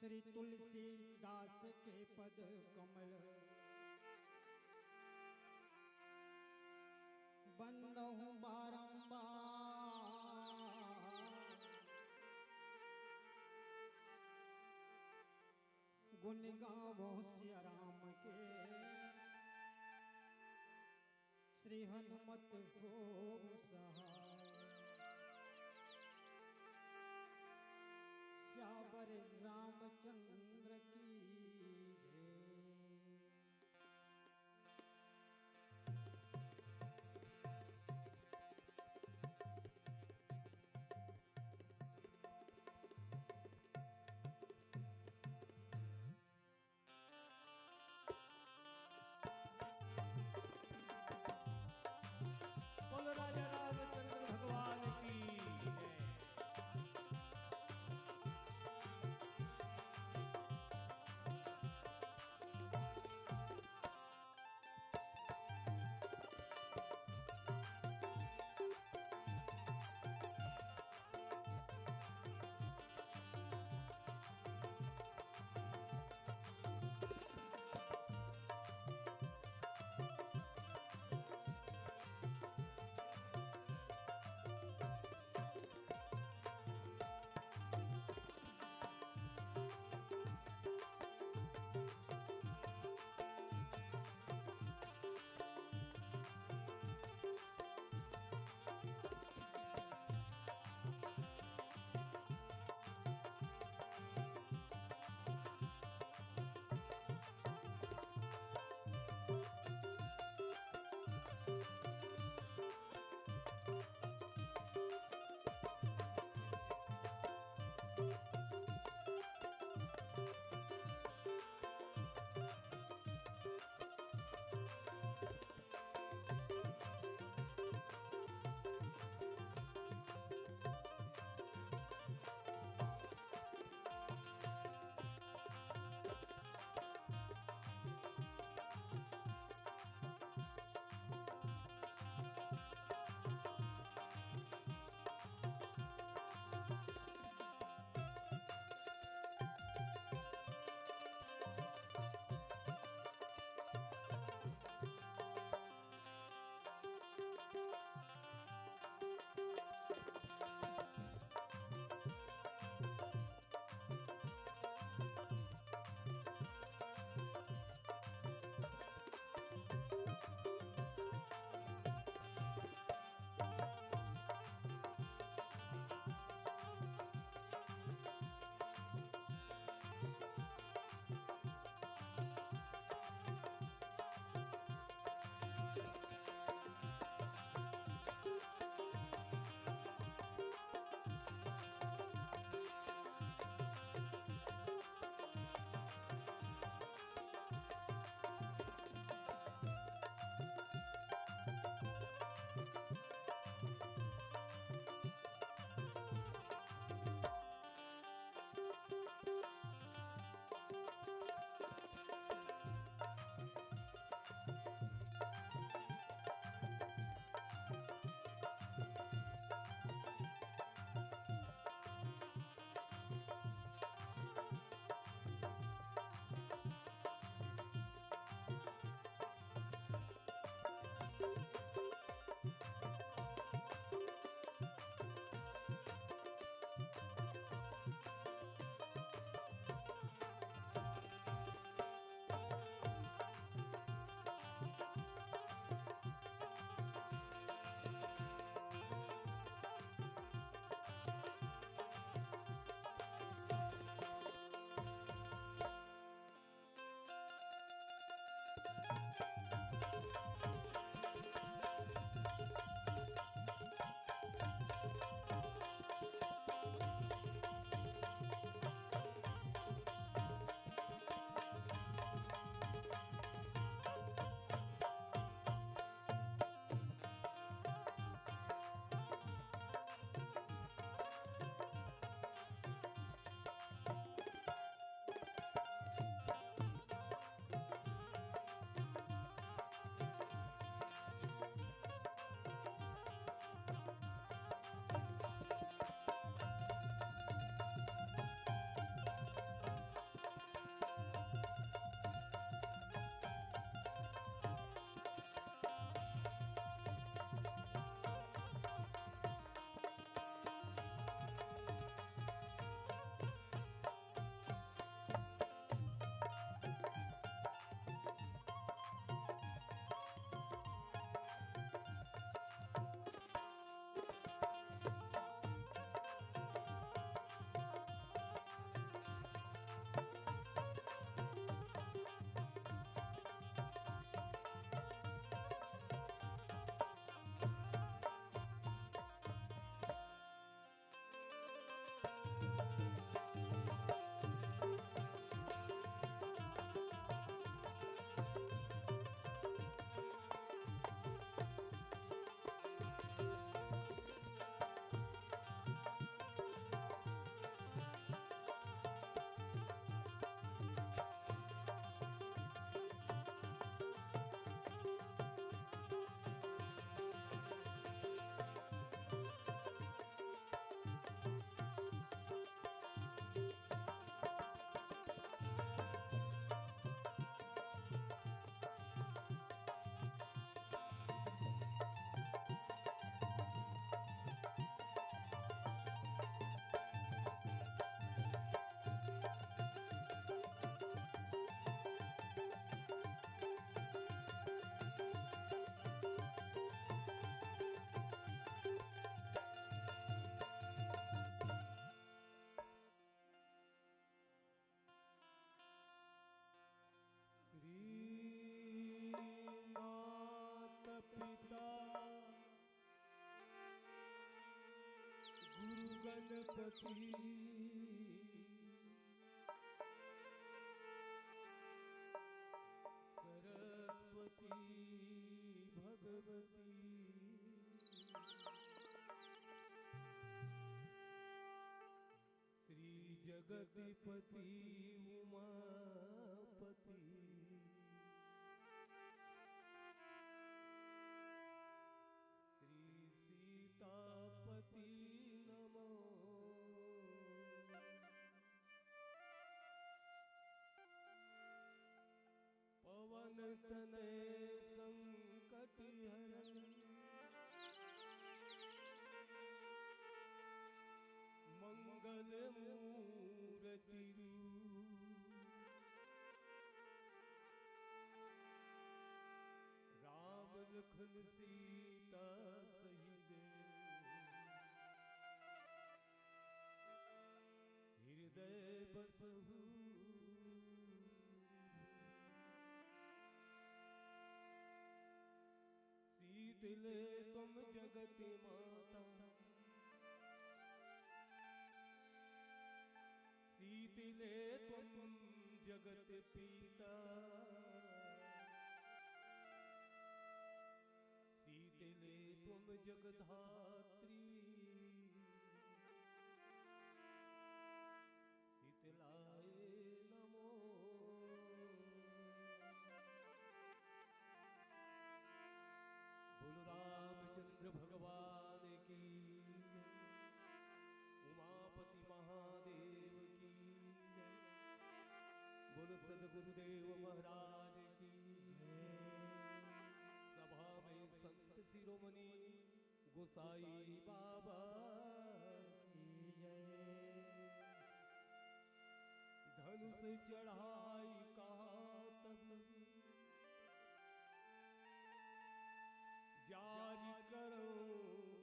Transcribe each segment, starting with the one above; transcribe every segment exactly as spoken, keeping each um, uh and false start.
श्री तुलसीदास के पद कमल बंदहु बारंबार, गुण गावो सिया राम के, श्री हनुमत हो सहाय। सियावर रामचंद्र की जय। बोलो राजा रामचंद्र भगवान की जय। पति सरस्वती भगवती श्री जगतपति उमापति श्री सीतापति नमो। पवन तनय संकट हरन मंगल मूरति रूप। राम लखन सीता सहित हृदय बसहु। सीतले त्वं जगत माता, सीतले त्वं जगत पिता, सीतले त्वं जगधात्री। शीतलाय नमो। बोलो रामचंद्र भगवान की जय, उमापति महादेव की जय, बोलो सदगुरुदेव महाराज की जय। सभा में संत शिरोमणि गोसाई बाबा की जय। धनुष चढ़ाई कहा तब जारी करो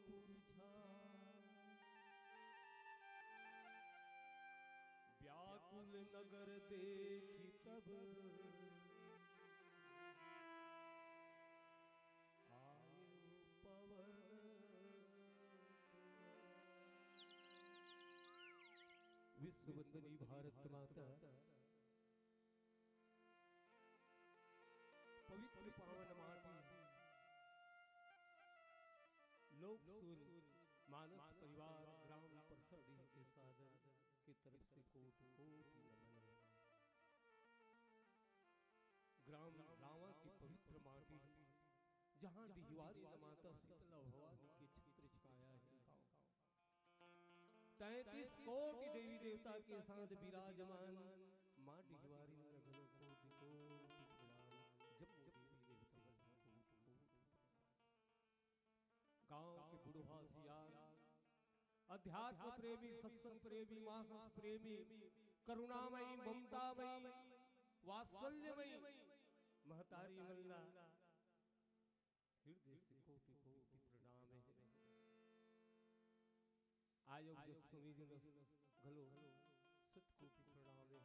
पूछा। व्याकुल नगर देखी तब आयो पवन। विश्व वंदनी भारत माता, पवित्र पावन माटी, लोक सूर्य मानस परिवार ग्राम परसरडीह के सादर के तरफ से कोटि कोटि नमन है। ग्राम रावा की पवित्र माटी, जहाँ डिहवारी न माता शीतला भवानी के छत्र छाया है। तैंतीस कोटि देवी देवता के साथ विराजमान माँ डिहवारी न घलो कोटि कोटि प्रणाम। जब देवी देवता गांव के बुढ़वा सियान, अध्यात्म प्रेमी, सत्संग प्रेमी, मानस प्रेमी, करुणामयी, ममतामयी, वात्सल्यमयी महतारी मन ला हृदय से कोटि कोटि प्रणाम है। आयो जस सुमिरन घलो शत कोटि प्रणाम है।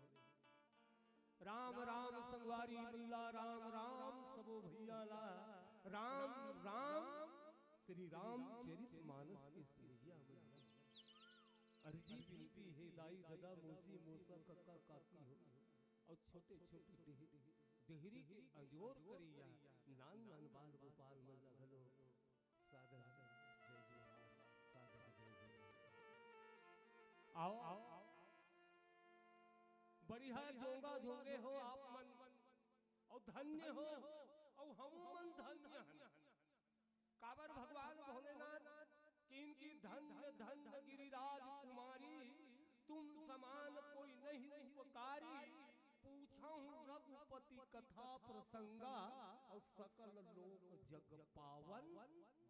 राम राम संगवारी मन ला, राम राम सबो भैया ला, राम राम श्री रामचरित मानस के सुनइया मन ला। अर्जी बिनती हे दाई ददा, मौसी मौसा, कक्का काकी हो अउ छोटे छोटे देह-, देहरी के अंजोर करइया नान नान बाल गोपाल मन ला घलो सादर जय जोहार, सादर जय जोहार। आओ, आओ, आओ। बढ़िया जोंगा जोंगे हो आप मन, अउ धन्य हो, अउ हमू मन धन्य हन। काबर भगवान भोलेनाथ किन की धन्य धन्य गिरिराज कुमारी, तुम समान कोई नहीं उपकारी। पूछहु रघुपति कथा प्रसंगा, अउ सकल लोक जग पावन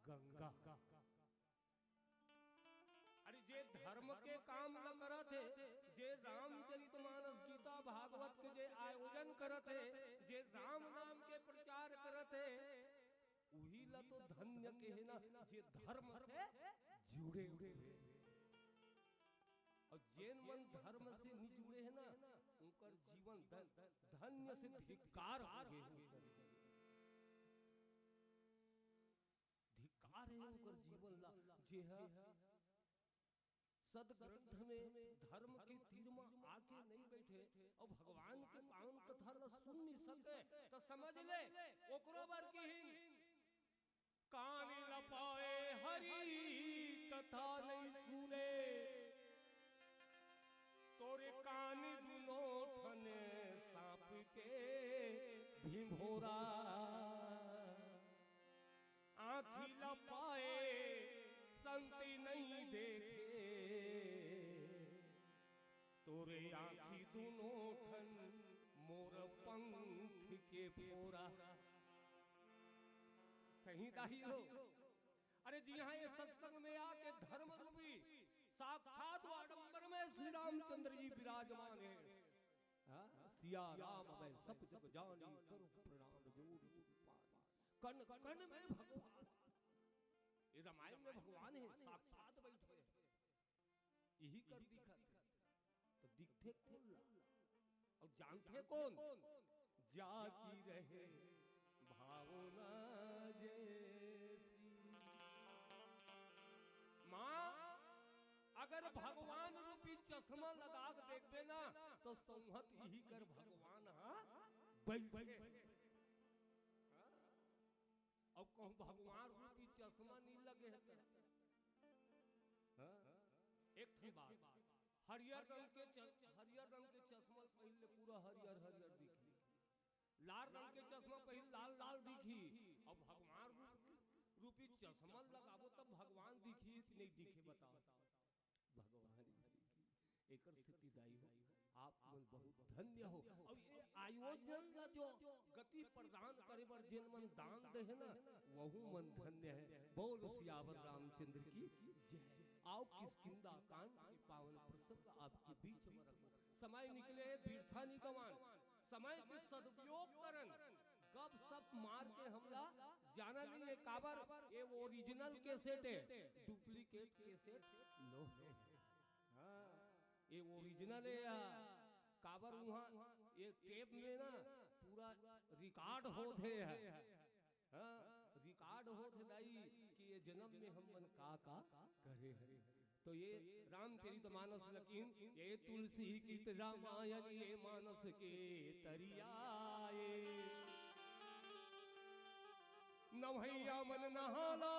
गंगा। अरे जे धर्म के काम ल करत हे, जे रामचरित मानस गीता भागवत के जे आयोजन करत हे, जे राम नाम के प्रचार करत हे, उही ला तो धन्य कहे ना, जे धर्म से जुड़े हुए। अउ जेन मन धर्म से नहीं जुड़े हे ना, उनकर जीवन धन-, धन्य से धिक्कार हो गे हे। धिक्कार हे उनकर जीवन ला, जे ह सदग्रंथ में धर्म के तीर म आके नहीं बैठे अउ भगवान के पावन कथा ल सुन नहीं सके, त समझ ले, ओकरो बर किहिन। कान ल पाए हरि कथा नहीं सुने, तोरे कान दुनो ठन सांप के भिंभोरा। आँखी ल पाए संत नहीं देखे, तोरे आँखी दुनो ठन मोर पंख के फोरा। सही दाई हो। अरे जी हाँ, ये सत्संग में आके धर्म रूपी साक्षात आडंबर में श्री रामचंद्र जी विराजमान है। हाँ? सिया राम मैं सब जग जानी, करूँ प्रणाम जोड़ जुग पानी। कण कण में भगवान, ये रामायण में भगवान है, साक्षात बैठे हैं। यही कर दिखत। तो दिखथे कोन ला? अउ जानथे कोन? जाकी रहे भावना जैसी। माँ, अगर भगवान रूपी चश्मा लगा के देखबे ना, तो संहत यही कर भगवान हा बैठे। हाँ? अउ कहूँ भगवान रूपी चश्मा नहीं लगे है त? हाँ? एक ठे बात, हरियर रंग के च-, हरियर रंग के चश्मा पहिर ले, पूरा हरियर हरियर दिखी, लाल रंग के चश्मा पहिर, लाल लाल दिखी, अउ भगवान रूप, रूपी चश्मा लगाबो तब भगवान दिखी कि नहीं दिखे, बताओ? भगवान जी की। एकर सेती दाई हो, आप मन बहुत धन्य हो। अउ ये आयोजन ला जो गति प्रदान करे बर जेन मन दान दे है ना, वहू मन धन्य है। बोल सियावर रामचंद्र की जय। आओ किष्किंधा कांड के पावन प्रसंग आपके बीच में रखो। समय निकले बिरथा निगमान, समय के सदुपयोग करन, गप सप मार के हमला जाना नहीं है। काबर ये ओरिजिनल कैसेट है, डुप्लीकेट कैसेट नो है। हाँ, ये ओरिजिनल है या काबर उहाँ ये टेप में ना पूरा रिकॉर्ड होत हे। हाँ, रिकॉर्ड होत हे दाई कि ये जन्म में हम मन का का करे हरे। तो ये रामचरित मानस लकीन, ये तुलसी गीत रामायण, ये मानस के तरिया, ये नवैया मन नहा लो,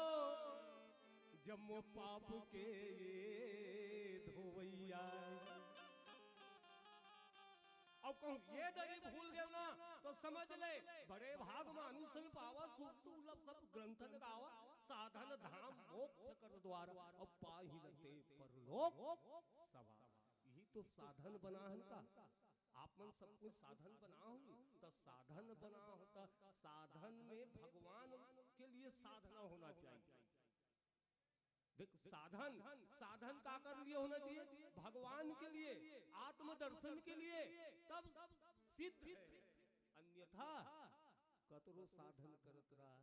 जम्मो पाप के ये धोवैया। अब कहूँ ये दरी भूल गए ना, तो समझ ले, बड़े भाग मानुष में पावा, सुख दुर्लभ सब ग्रंथन गावा, साधन धाम मोक्ष कर द्वार, अब पाही लगते परलोक सवार। यही तो साधन बना है का। आप मन सब कुछ साधन बना हो, तो साधन बना हो, तो साधन में भगवान के लिए साधना होना चाहिए। देख, साधन, साधन का कर लिए होना चाहिए? भगवान के लिए, आत्मदर्शन के लिए, तब सिद्ध है। अन्यथा कतरो साधन करत रहा,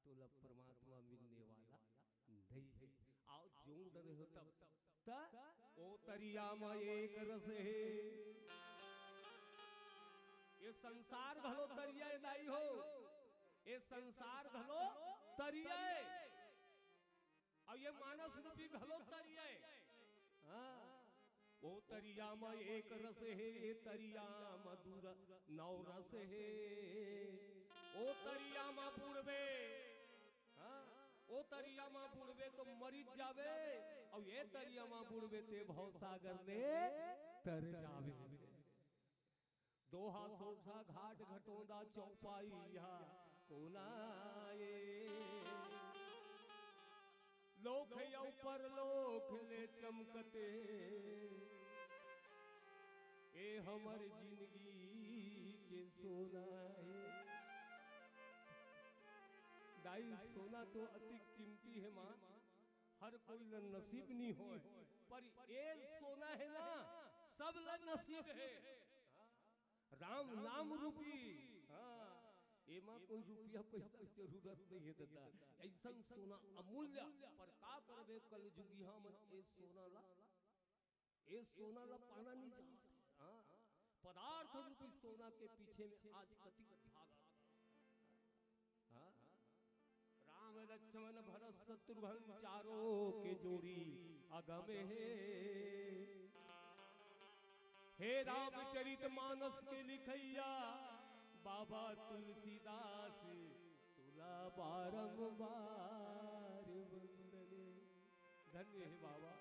तोला परमात्मा मिलने वाला नहीं है। आओ, जोड़ रहे हो तब, त ओ तरिया म एक रस है। ये संसार घलो तरिया है दाई हो, ये संसार घलो तरिया है। अउ ये मानस रूपी घलो तरिया हे। हाँ। ओ तरिया म एक रस हे, ए तरिया म दू र-, नौ रस हे। ओ तरिया म बुड़बे, हाँ, ओ तरिया म बुड़बे तो मरिच जाबे, अउ ए तरिया म बुड़बे ते भवसागर ले तर जाबे। दोहा सोरठा घाट घटोंदा चौपाइया कोना ए। लोक अउ परलोक ले चमकते, ए हमर जिनगी के सोना ए। दाई, सोना तो अति कीमती हे माँ, हर कोई ल नसीब नी होय, पर ए सोना हे ना, सब ल नसीब हे। राम नाम रूपी, हाँ, एमा कोई रुपया पैसा के जरूरत नहीं है दादा। ऐसन सोना अमूल्य, पर का करबे कलजुगिया मन ए सोना ला, ए सोना ला पाना नहीं चाहत। हाँ, पदार्थ रूपी सोना के पीछे में आज कति भागा। हाँ? राम लक्ष्मण भरत शत्रुघ्न चारों के जोड़ी, अगम हे। हे रामचरित मानस के लिखइया बाबा तुलसीदास, तुला बारंबार वंदन। धन्य हे बाबा,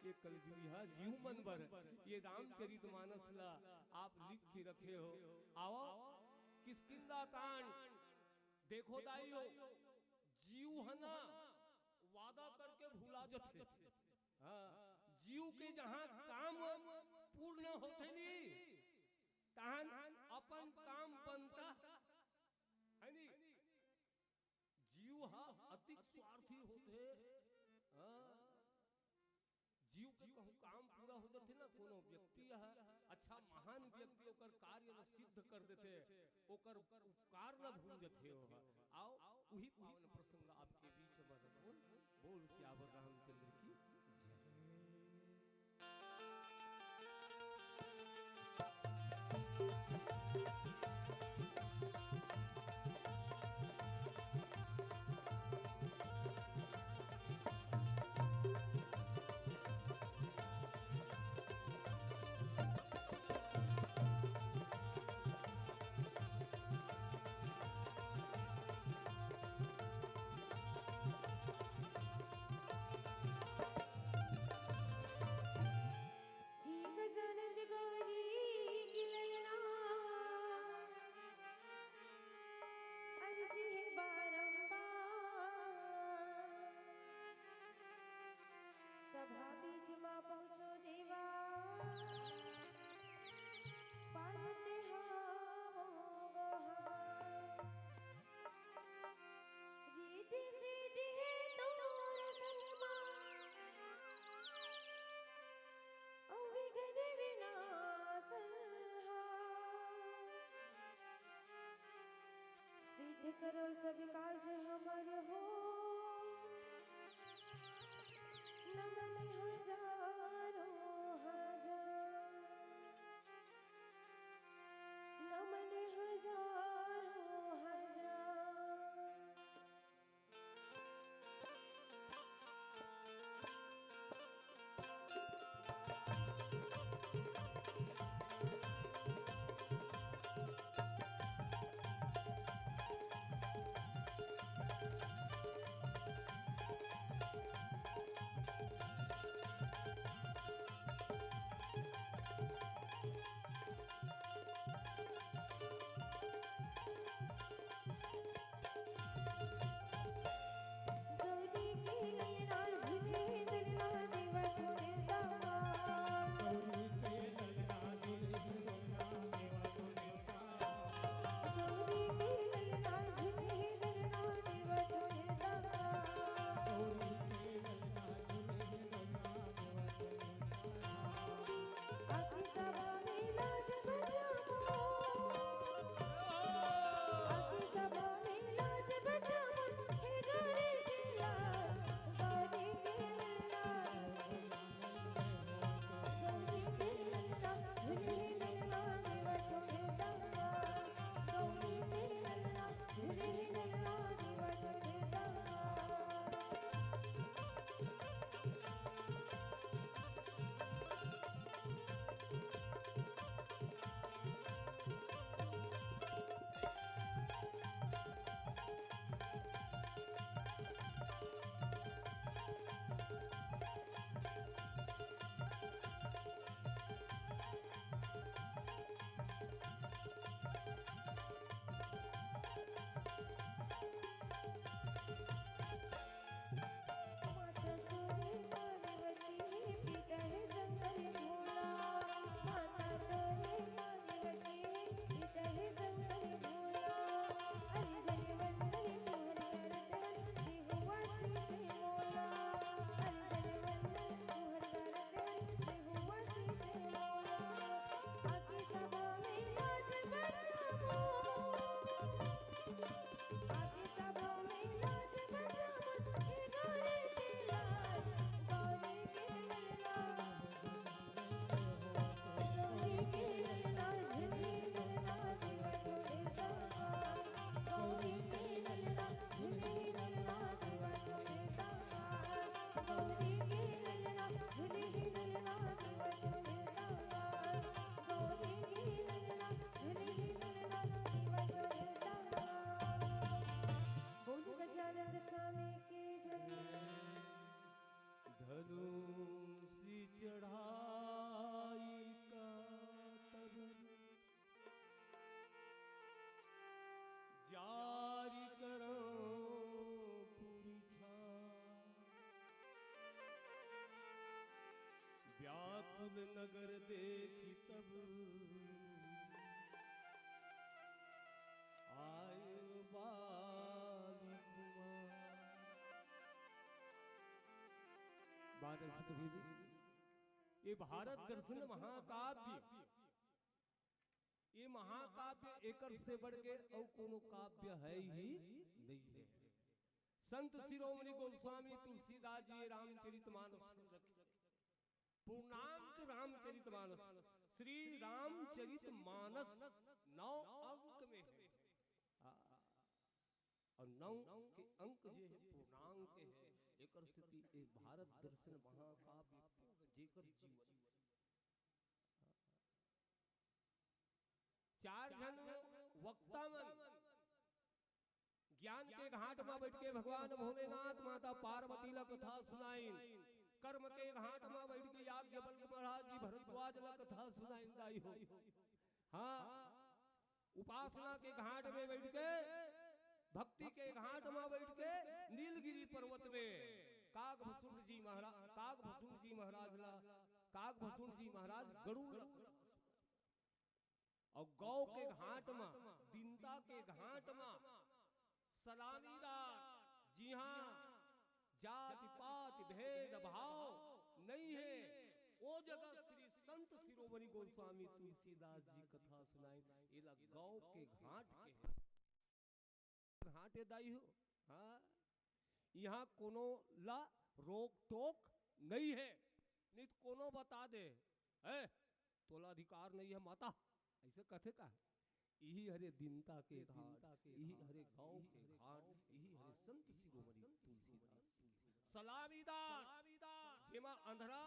ये कलजुगिहा जीव मन बर ये रामचरित मानस ला आप लिख के रखे हो। आओ, किष्किंधा कांड देखो दाई हो, जीव ह ना वादा करके भुला जथे। हाँ, जीव के जहाँ काम पूर्ण होथे नी, तहन अपन काम बनता है नी। जीव हा अतिक स्वार्थी होथे। हाँ, जीव के कहूँ काम पूरा हो जाथे ना, कोनो व्यक्ति ह अच्छा महान व्यक्ति ओकर कार्य ल सिद्ध कर देथे, ओकर उपकार ल भूल जथे ओह। आओ, उही पावन प्रसंग आपके बीच में रखोन। बोल सियावर रामचंद्र की जय। एक जनत गौरी की ललना, अर्जी है बारंबार। सभा बीच मा पहुँचो देवा, पारते हावो गोहार। रिद्धि सिद्धि हे तोर संग मा, अउ विघ्न विनाश हा। सिद्ध करो सब काज हमर हो, नमन हजारों हजार। नमन हजारों हजार। धनुष चढ़ाई का तब जारी करो पुरछा। व्याकुल नगर देखि तब आए बाली कुमार। बारह से कभी भी ये भारत दर्शन महाकाव्य, ये महाकाव्य एकर से बढ़ के अउ कोनो काव्य है ही नहीं है। संत शिरोमणि गोस्वामी तुलसीदास जी रामचरित मानस रखे, पूर्णांक रामचरित मानस, श्री रामचरित मानस नौ अंक में है। आ, और नौ के अंक जे है पूर्णांक है। एकर स्थिति एक भारत दर्शन महाकाव्य पूर्ण जेकर जीवन। चार झन वक्ता मन ज्ञान के घाट म बइठ के भगवान भोलेनाथ माता पार्वती ल कथा सुनाइन, कर्म के घाट म बइठ के याज्ञवल्क्य महाराज जी भरद्वाज ल कथा सुनाइन दाई हो। हाँ, उपासना के घाट में बइठ के, भक्ति के घाट म बइठ के नीलगिरी पर्वत में कागभूषण जी महाराज, कागभूषण जी महाराज ला, कागभूषण जी महाराज गरुड़ ला अउ गौ के घाट म, दिंता के घाट म सलामीदार, जिहां जाति पाति भेद भाव नइ हे, ओ जगह श्री संत शिरोमणि गोस्वामी तुलसीदास जी कथा सुनाइन। एला गौ के घाट के घाट ए दाई हो। हाँ, इहां कोनो ला रोक टोक नइ हे, नइ त कोनो बता दे, "ए, तोला अधिकार नइ हे माता," अइसे कथे का? इही हरे दिंता के घाट, इही हरे गौ के घाट, इही हरे संत शिरोमणि तुलसीदास। सलामीदार, जेमा अंधरा,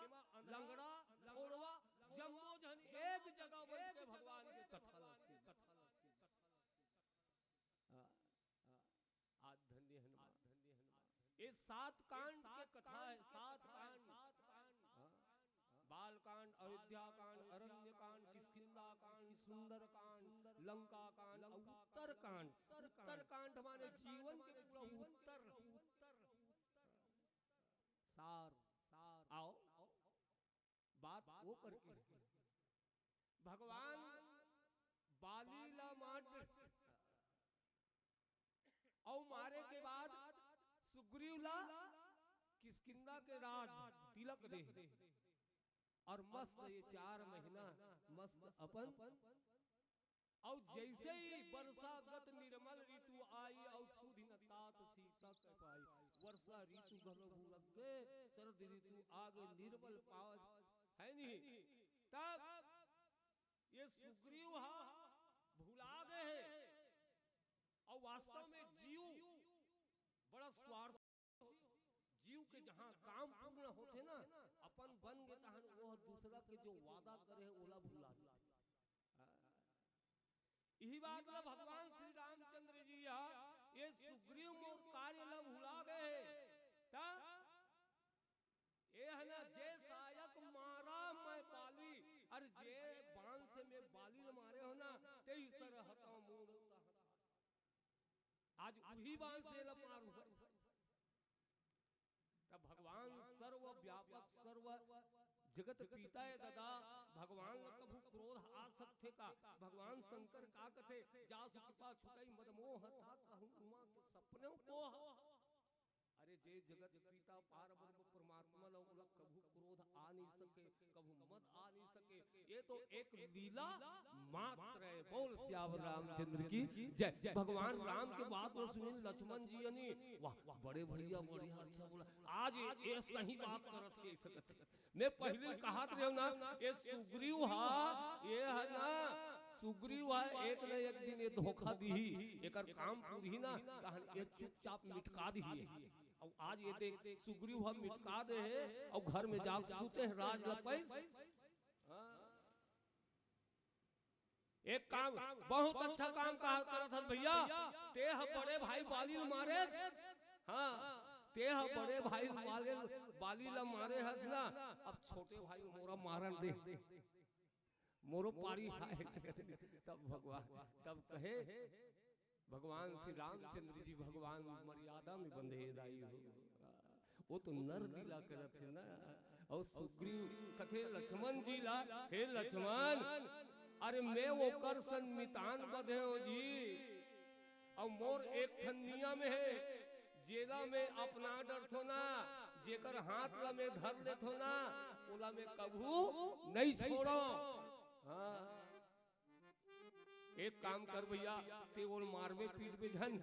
लंगड़ा, कोड़वा, जम्मो झन एक जगह बइठ के भगवान के कथा ला सुन। आ, आ, आ, धन्य हनुमान, धन्य हनुमान। ये सात कांड के कथा हे, सात कांड। हाँ। बाल कांड, अयोध्या कांड, अरण्य कांड, किष्किंधा कांड, सुंदर कांड, लंका कांड, अउ उत्तर कांड। उत्तर कांड माने जीवन के पूरा उत्तर, सार। आओ, बात वो करके भगवान बाली ला मार अउ मारे के बाद सुग्रीव ला किष्किंधा के राज तिलक दे, अउ मस्त ये चार महीना मस्त अपन, अउ जइसे ही वर्षागत निर्मल ऋतु आई अउ सुदिन तात सीता के पाई, वर्षा ऋतु घलो लग गे, शरद ऋतु आगे, निर्मल पावत हे नहीं, तब ये सुग्रीव हा भुला गे हे। अउ वास्तव में जीव बड़ा स्वार्थ, जीव के जहां काम पूर्ण होथे ना, अपन बन गे तहां वो दूसरा के जो वादा करे हे ओला भुला दे। इही बात ला भगवान श्री रामचंद्र जी हा ये सुग्रीव मोर कार्य ला भुला गे हे। त ए ह ना, जे सायक मारा मैं बाली, अरे जे बाण से मैं बाली ल मारे हो ना, तेही सर हता मूड़। आज उही बाण से ल मारू है। तब भगवान सर्व व्यापक, सर्व जगत पिता ए दादा, भगवान ल कभू क्रोध आ सकथे का? भगवान शंकर का कथे, "जासु कृपा छुटई मद मोह ता कहूँ उमा के सपने को।" अरे जे जगत पिता पार ब्रह्म परमात्मा ल ओला कभू क्रोध आ नहीं सके, कभू मद आ नहीं सके। ये तो एक लीला मात्र है। बोल सियावर रामचंद्र की जय। भगवान राम के बात ल सुनिन लक्ष्मण जी यानी, वाह, बड़े भैया, बढ़िया, अच्छा बोला। आज ये, ये सही बात करत हे, ऐसे करत हे। मैं पहले कहात रहेंव ना, ये सुग्रीव हा, ये हे ना, सुग्रीव हा, एक न एक दिन ये धोखा दिही, एकर काम पूरही ना, तहन ये चुपचाप मिटका दिही। अउ आज ये देख, सुग्रीव हा मिटका दे हे, अउ घर में जाके सुते हे, राज ल पैस। हाँ। एक काम, बहुत अच्छा काम कहा, करत हस भैया, ते ह बड़े भाई बाली ल मारेस, हाँ, ते ह बड़े भाई वाले बाली ला मारे हस ना, अब छोटे भाई मोला मारन दे, मोरो पारी हाय। तब भगवान, तब कहे भगवान श्री रामचंद्र जी, भगवान मर्यादा में बंधे दाई हो। वो तो नर लीला करत हे ना। अउ सुग्रीव कथे लक्ष्मण जी ला, हे लक्ष्मण, अरे मैं ओकर सन मितान बधे हो जी, अउ मोर एक ठन नियम हे, जेला मैं अपना डरथो ना, जेकर हाथ ला मैं धर लेथो ना, ओला मैं कभू नहीं छोड़ो। हाँ, एक काम कर भैया, ते ओल मारबे पीटबे झन।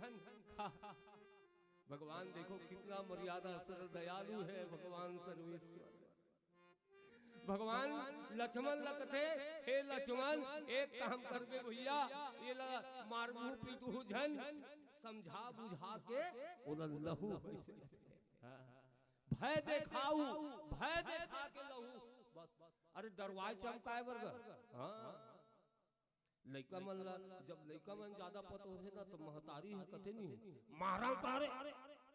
भगवान देखो कितना मर्यादा, सरल दयालु है भगवान सर्वेश्वर। भगवान लक्ष्मण ला कथे, हे लक्ष्मण, एक काम करबे भैया, ये ला मारबू पीटू झन, समझा बुझा के ओला लहू। हाँ। भय देखाऊ, भय देखा के लहू। बस, अरे डरवाए चमकाए बरगर। हाँ। लइका मन ला, जब लइका मन ज्यादा पत होथे ना, तो महतारी ह कथे नहीं, मारा का रे,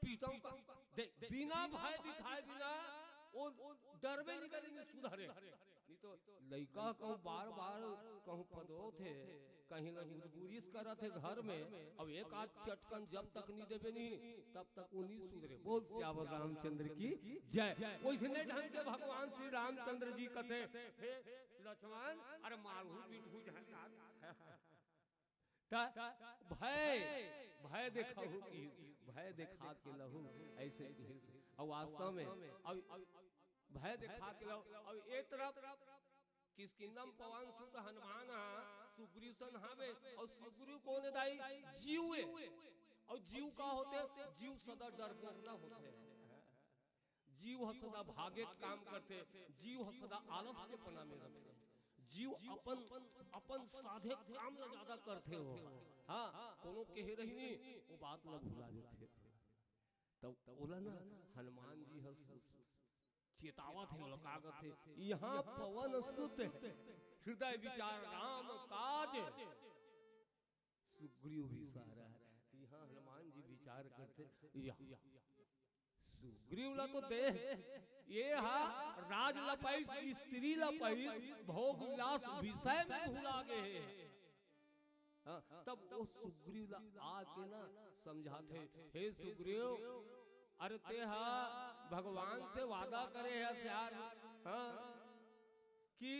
पीटम का। दे, बिना भय दिखाए, बिना वो डरबे नहीं करे, नहीं सुधरे। नहीं तो लइका कहूँ बार बार कहूँ पदोथे, कहीं ना गुरगुरिस करत हे घर में, अब एक आध चटकन जब तक नहीं देबे नहीं, तब तक वो नहीं सुधरे। बोल सियावर रामचंद्र की जय। वैसने ढंग के भगवान श्री रामचंद्र जी कथे, हे लक्ष्मण, अरे मारू पीटू झन। त भय, भय देखाऊ कि भय देखा के लहू, ऐसे किहिस। अउ वास्तव में, अब भय देखा के लहू। अब ए तरफ किष्किंधा म पवन सुत हनुमान ह सुग्रीव सन हावे, अउ सुग्रीव कोन हे दाई? जीव हे। अउ जीव का होथे? जीव सदा डरपोकना होथे। जीव ह सदा भागे के काम करथे, जीव ह सदा आलस्यपना में रथे। जीव अपन, अपन साधे काम ला ज्यादा करथे हो। हाँ, कोनो कहे रही नहीं, वो बात ला भुला देथे। तब ओला ना हनुमान जी ह चेतावत हे, ओला का कथे, यहाँ पवन सुत हृदय विचार राम काज। सुग्रीव विसारा हे। यहाँ हनुमान जी विचार करथे, या सुग्रीव ला तो देख, ये हा राज ला पाइस, स्त्री ला पाइस, भोग विलास विषय में भुला गे हे। हाँ, तब वो सुग्रीव ला आके ना समझाथे, हे सुग्रीव, अरे ते हा भगवान से वादा करे हस यार, हाँ, कि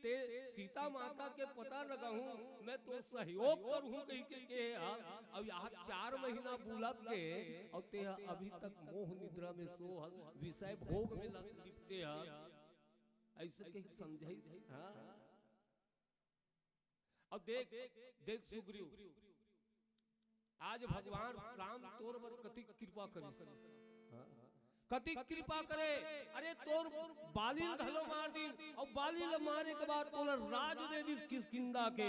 ते सीता माता के पता लगाहूं, मैं तो सहयोग करहूं कहि के, के हे, अउ यहाँ चार महीना बुलत के, अउ ते ह अभी तक मोह निद्रा में सो हस, विषय भोग में लग लिपटे हस, ऐसे कहि समझाइस। हाँ। अब देख, देख सुग्रीव, आज भगवान राम तोर बर कति कृपा करिस। हाँ। कति कृपा करे, अरे तोर बाली ल घलो मार दिस, अउ बाली ल मारे के बाद तोला राज दे दिस किष्किंधा के।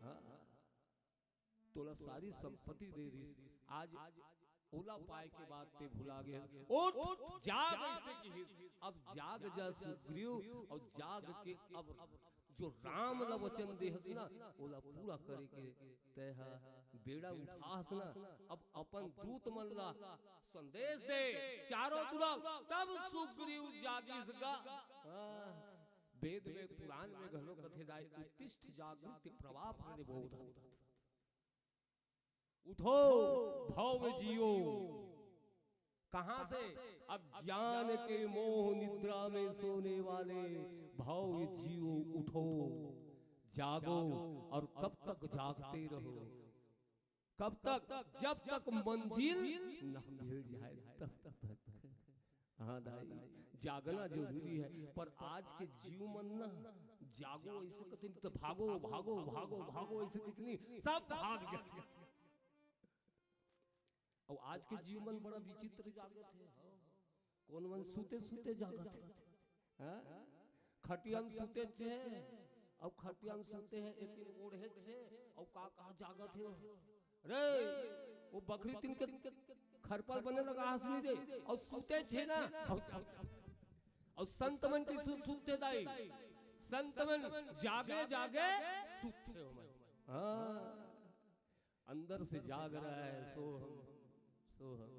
हाँ। तोला सारी संपत्ति दे दिस। आज ओला पाए के बाद ते भुला गे। उठ, जाग, ऐसे किहिस। अब जाग जा सुग्रीव, अउ जाग के अब जो राम ला वचन दे हस ना, ओला पूरा करे के तय ह बेड़ा उठाहस ना। अब अपन दूत मन ला संदेश दे चारों तरफ, तब सुग्रीव जागिस गा। हाँ, वेद में, पुराण में घलो कथे दाई, उत्तिष्ठ जागृत प्रवाह बोध। उठो भव जियो। कहां से? अज्ञान के मोह निद्रा में सोने वाले भव जियो, उठो, जागो। और कब तक जागते रहो? कब तक? जब तक मंजिल न मिल जाए तब तक। हाँ दाई, जागना जरूरी है, पर आज के जीव मन ना जागो ऐसे कथे नहीं, तो भागो, भागो, भागो, भागो ऐसे कथे नहीं, सब भाग जाथे। अउ आज के जीव मन बड़ा विचित्र जागत हे। कोन मन सुते सुते जागत हे। हाँ? खटिया म सुते हे, अउ खटिया म सुते हे, एक दिन ओढ़े हे, अउ का कहा जागत हे। रे, वो बखरी तीन के खरपल बने लगा हंसनी दे, अउ सुते हे ना, अउ, अउ संत मन के सुत सुते दाई, संत मन जागे जागे सुते हो मन। हाँ, अंदर से जाग रहा है, सोहम, सोहम।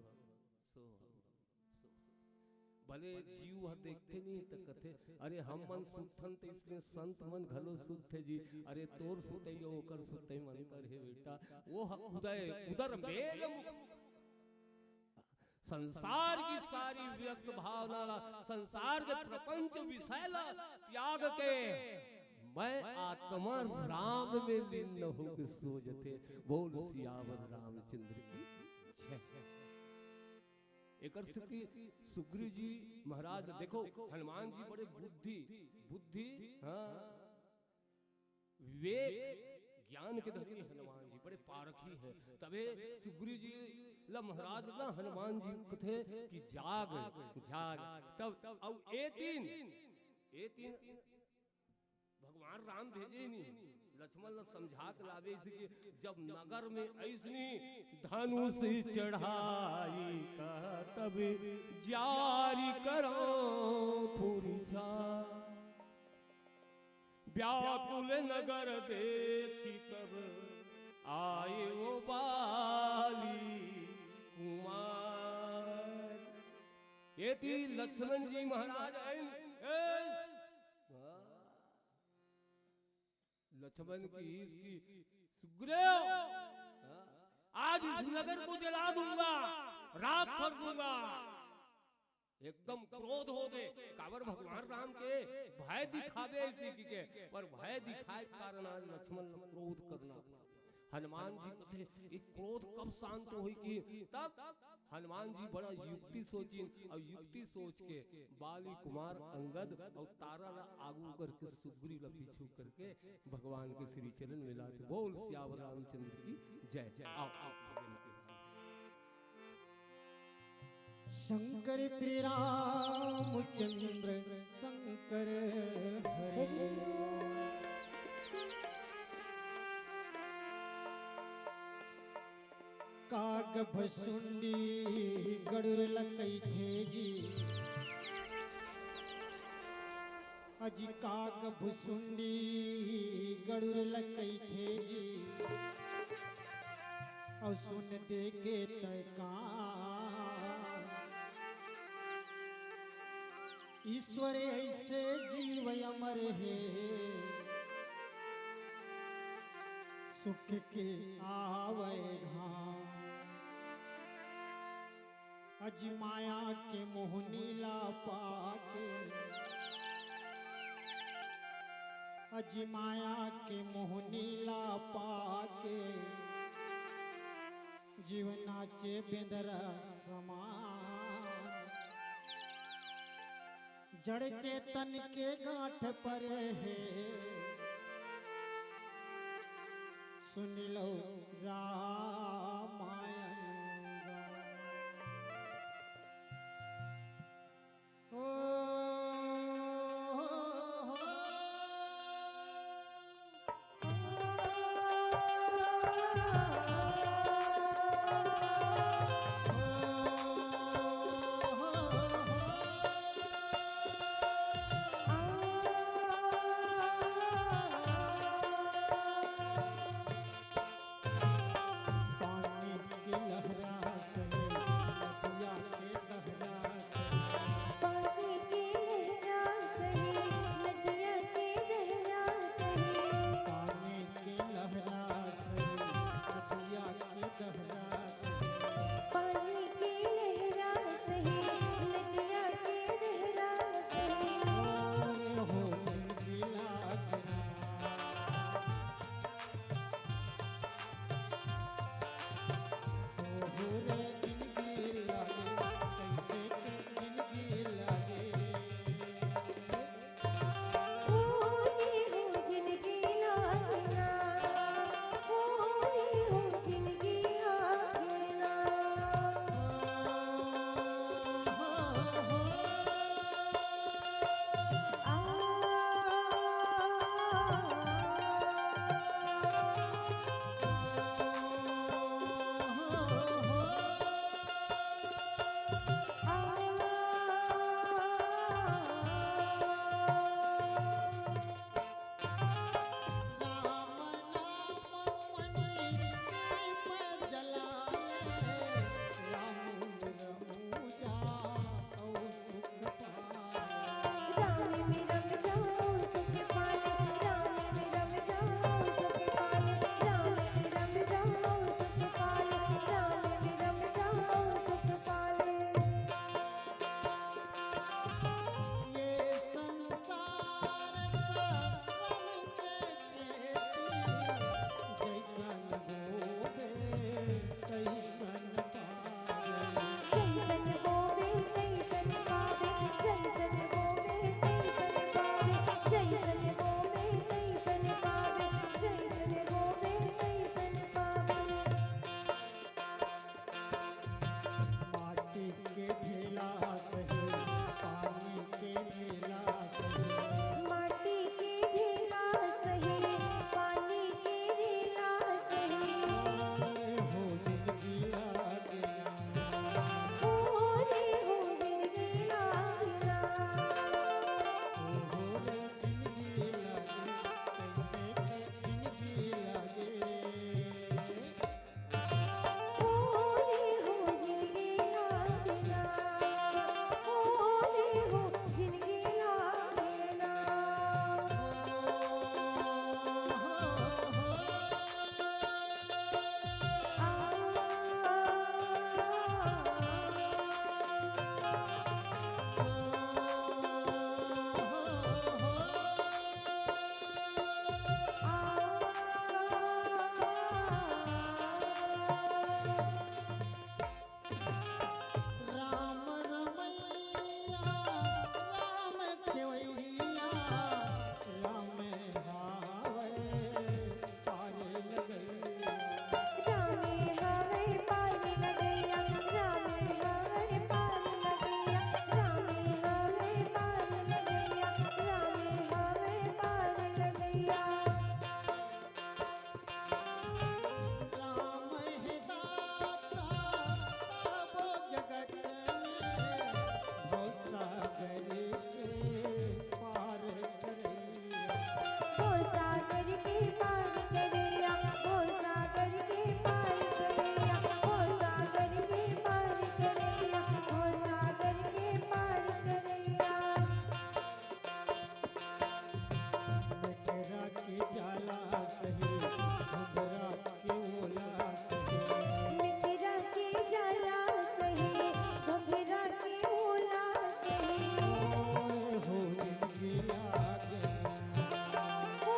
भले जीव ह देखथे नहीं त कथे, "अरे, हम मन सुतथन त इसने संत मन घलो सुतथे जी।" अरे, तोर सुतई अउ ओकर सुतई म अंतर हे बेटा। वो ह उदय, उदर मेल मुख। संसार की सारी व्यक्त भावना ला, संसार के प्रपंच विषय ला त्याग के मैं आत्मा राम में लीन होके सो जथे। बोल सियावर रामचंद्र की जय। एकर सेती सुग्रीव जी महाराज, देखो, हनुमान जी बड़े बुद्धि, बुद्धि, हाँ, विवेक, ज्ञान के धनी हनुमान जी बड़े पारखी हैं। तभे सुग्रीव जी ला महाराज ना हनुमान जी कथे कि जाग, जाग। तब, तब अउ ए तीन, ए तीन भगवान राम भेजे नहीं, लक्ष्मण ला समझा के लावे, इसे कि जब नगर में ऐसनी धनुष चढ़ाई का, तब जारी करो फुरिझा। व्याकुल नगर देखी तब आए वो बाली कुमार। एती लक्ष्मण जी महाराज आइन, ए, लक्ष्मण की इसकी, सुग्रीव, आज इस नगर को जला दूंगा, राख कर दूंगा। एकदम क्रोध हो गए। काबर भगवान राम के भय दिखावे इसी की के, पर भय दिखाए के कारण आज लक्ष्मण ला क्रोध करना। हनुमान जी कथे, "ये क्रोध कब शांत होई?" कि तब हनुमान जी बड़ा युक्ति सोचिन, अउ युक्ति सोच के बाली कुमार अंगद अउ तारा ला आगू करके सुग्रीव ला पीछू करके भगवान के श्री चरण मिलाथे। बोल सियावर रामचंद्र की जय। आओ, आओ। शंकर प्रिय रामचंद्र शंकर हरे। काग भसुंडी गड़ुर लकई थे जी, अजी काग भसुंडी गड़ुर लकई थे जी, अउ सुन दे के तय का ईश्वर ऐसे जीव अमर हे, सुख के आवे घाम। अजमाया के मोहनी ला पाके, अजमाया के मोहनी ला पाके, जीव नाचे बेंदरा समान। जड़ चेतन के गांठ पर हे, सुन लो रामायण। ओ, ढेला सही, पानी के ढेला सही। माटी के ढेला सही, पानी के ढेला सही। अरे हो जिंदगी लागे ना। ओ रे हो जिंदगी लागे ना। ओ हो रे जिंदगी लागे, कैसे के जिंदगी लागे। ओ रे हो जिंदगी लागे ना। ओ रे हो जिंदगी लागे ना। राम रमैया, राम खेवैया, राम हावै पार लगैया। रामे हवे पार लगैया, रामे हवे पार लगैया, रामे हवे पार लगैया, रामे हवे पार लगैया। राम हे दाता सबो जगत में, भवसागर के पार करैया। भवसागर के पार करैया, भवसागर के पार करैया, भवसागर के पार करैया, भवसागर के पार करैया। मेकरा के जाला सही, घुघरा के ओला सही। मेकरा के जाला सही, घुघरा के ओला सही। ओए हो जिंदगी लागे ना। ओ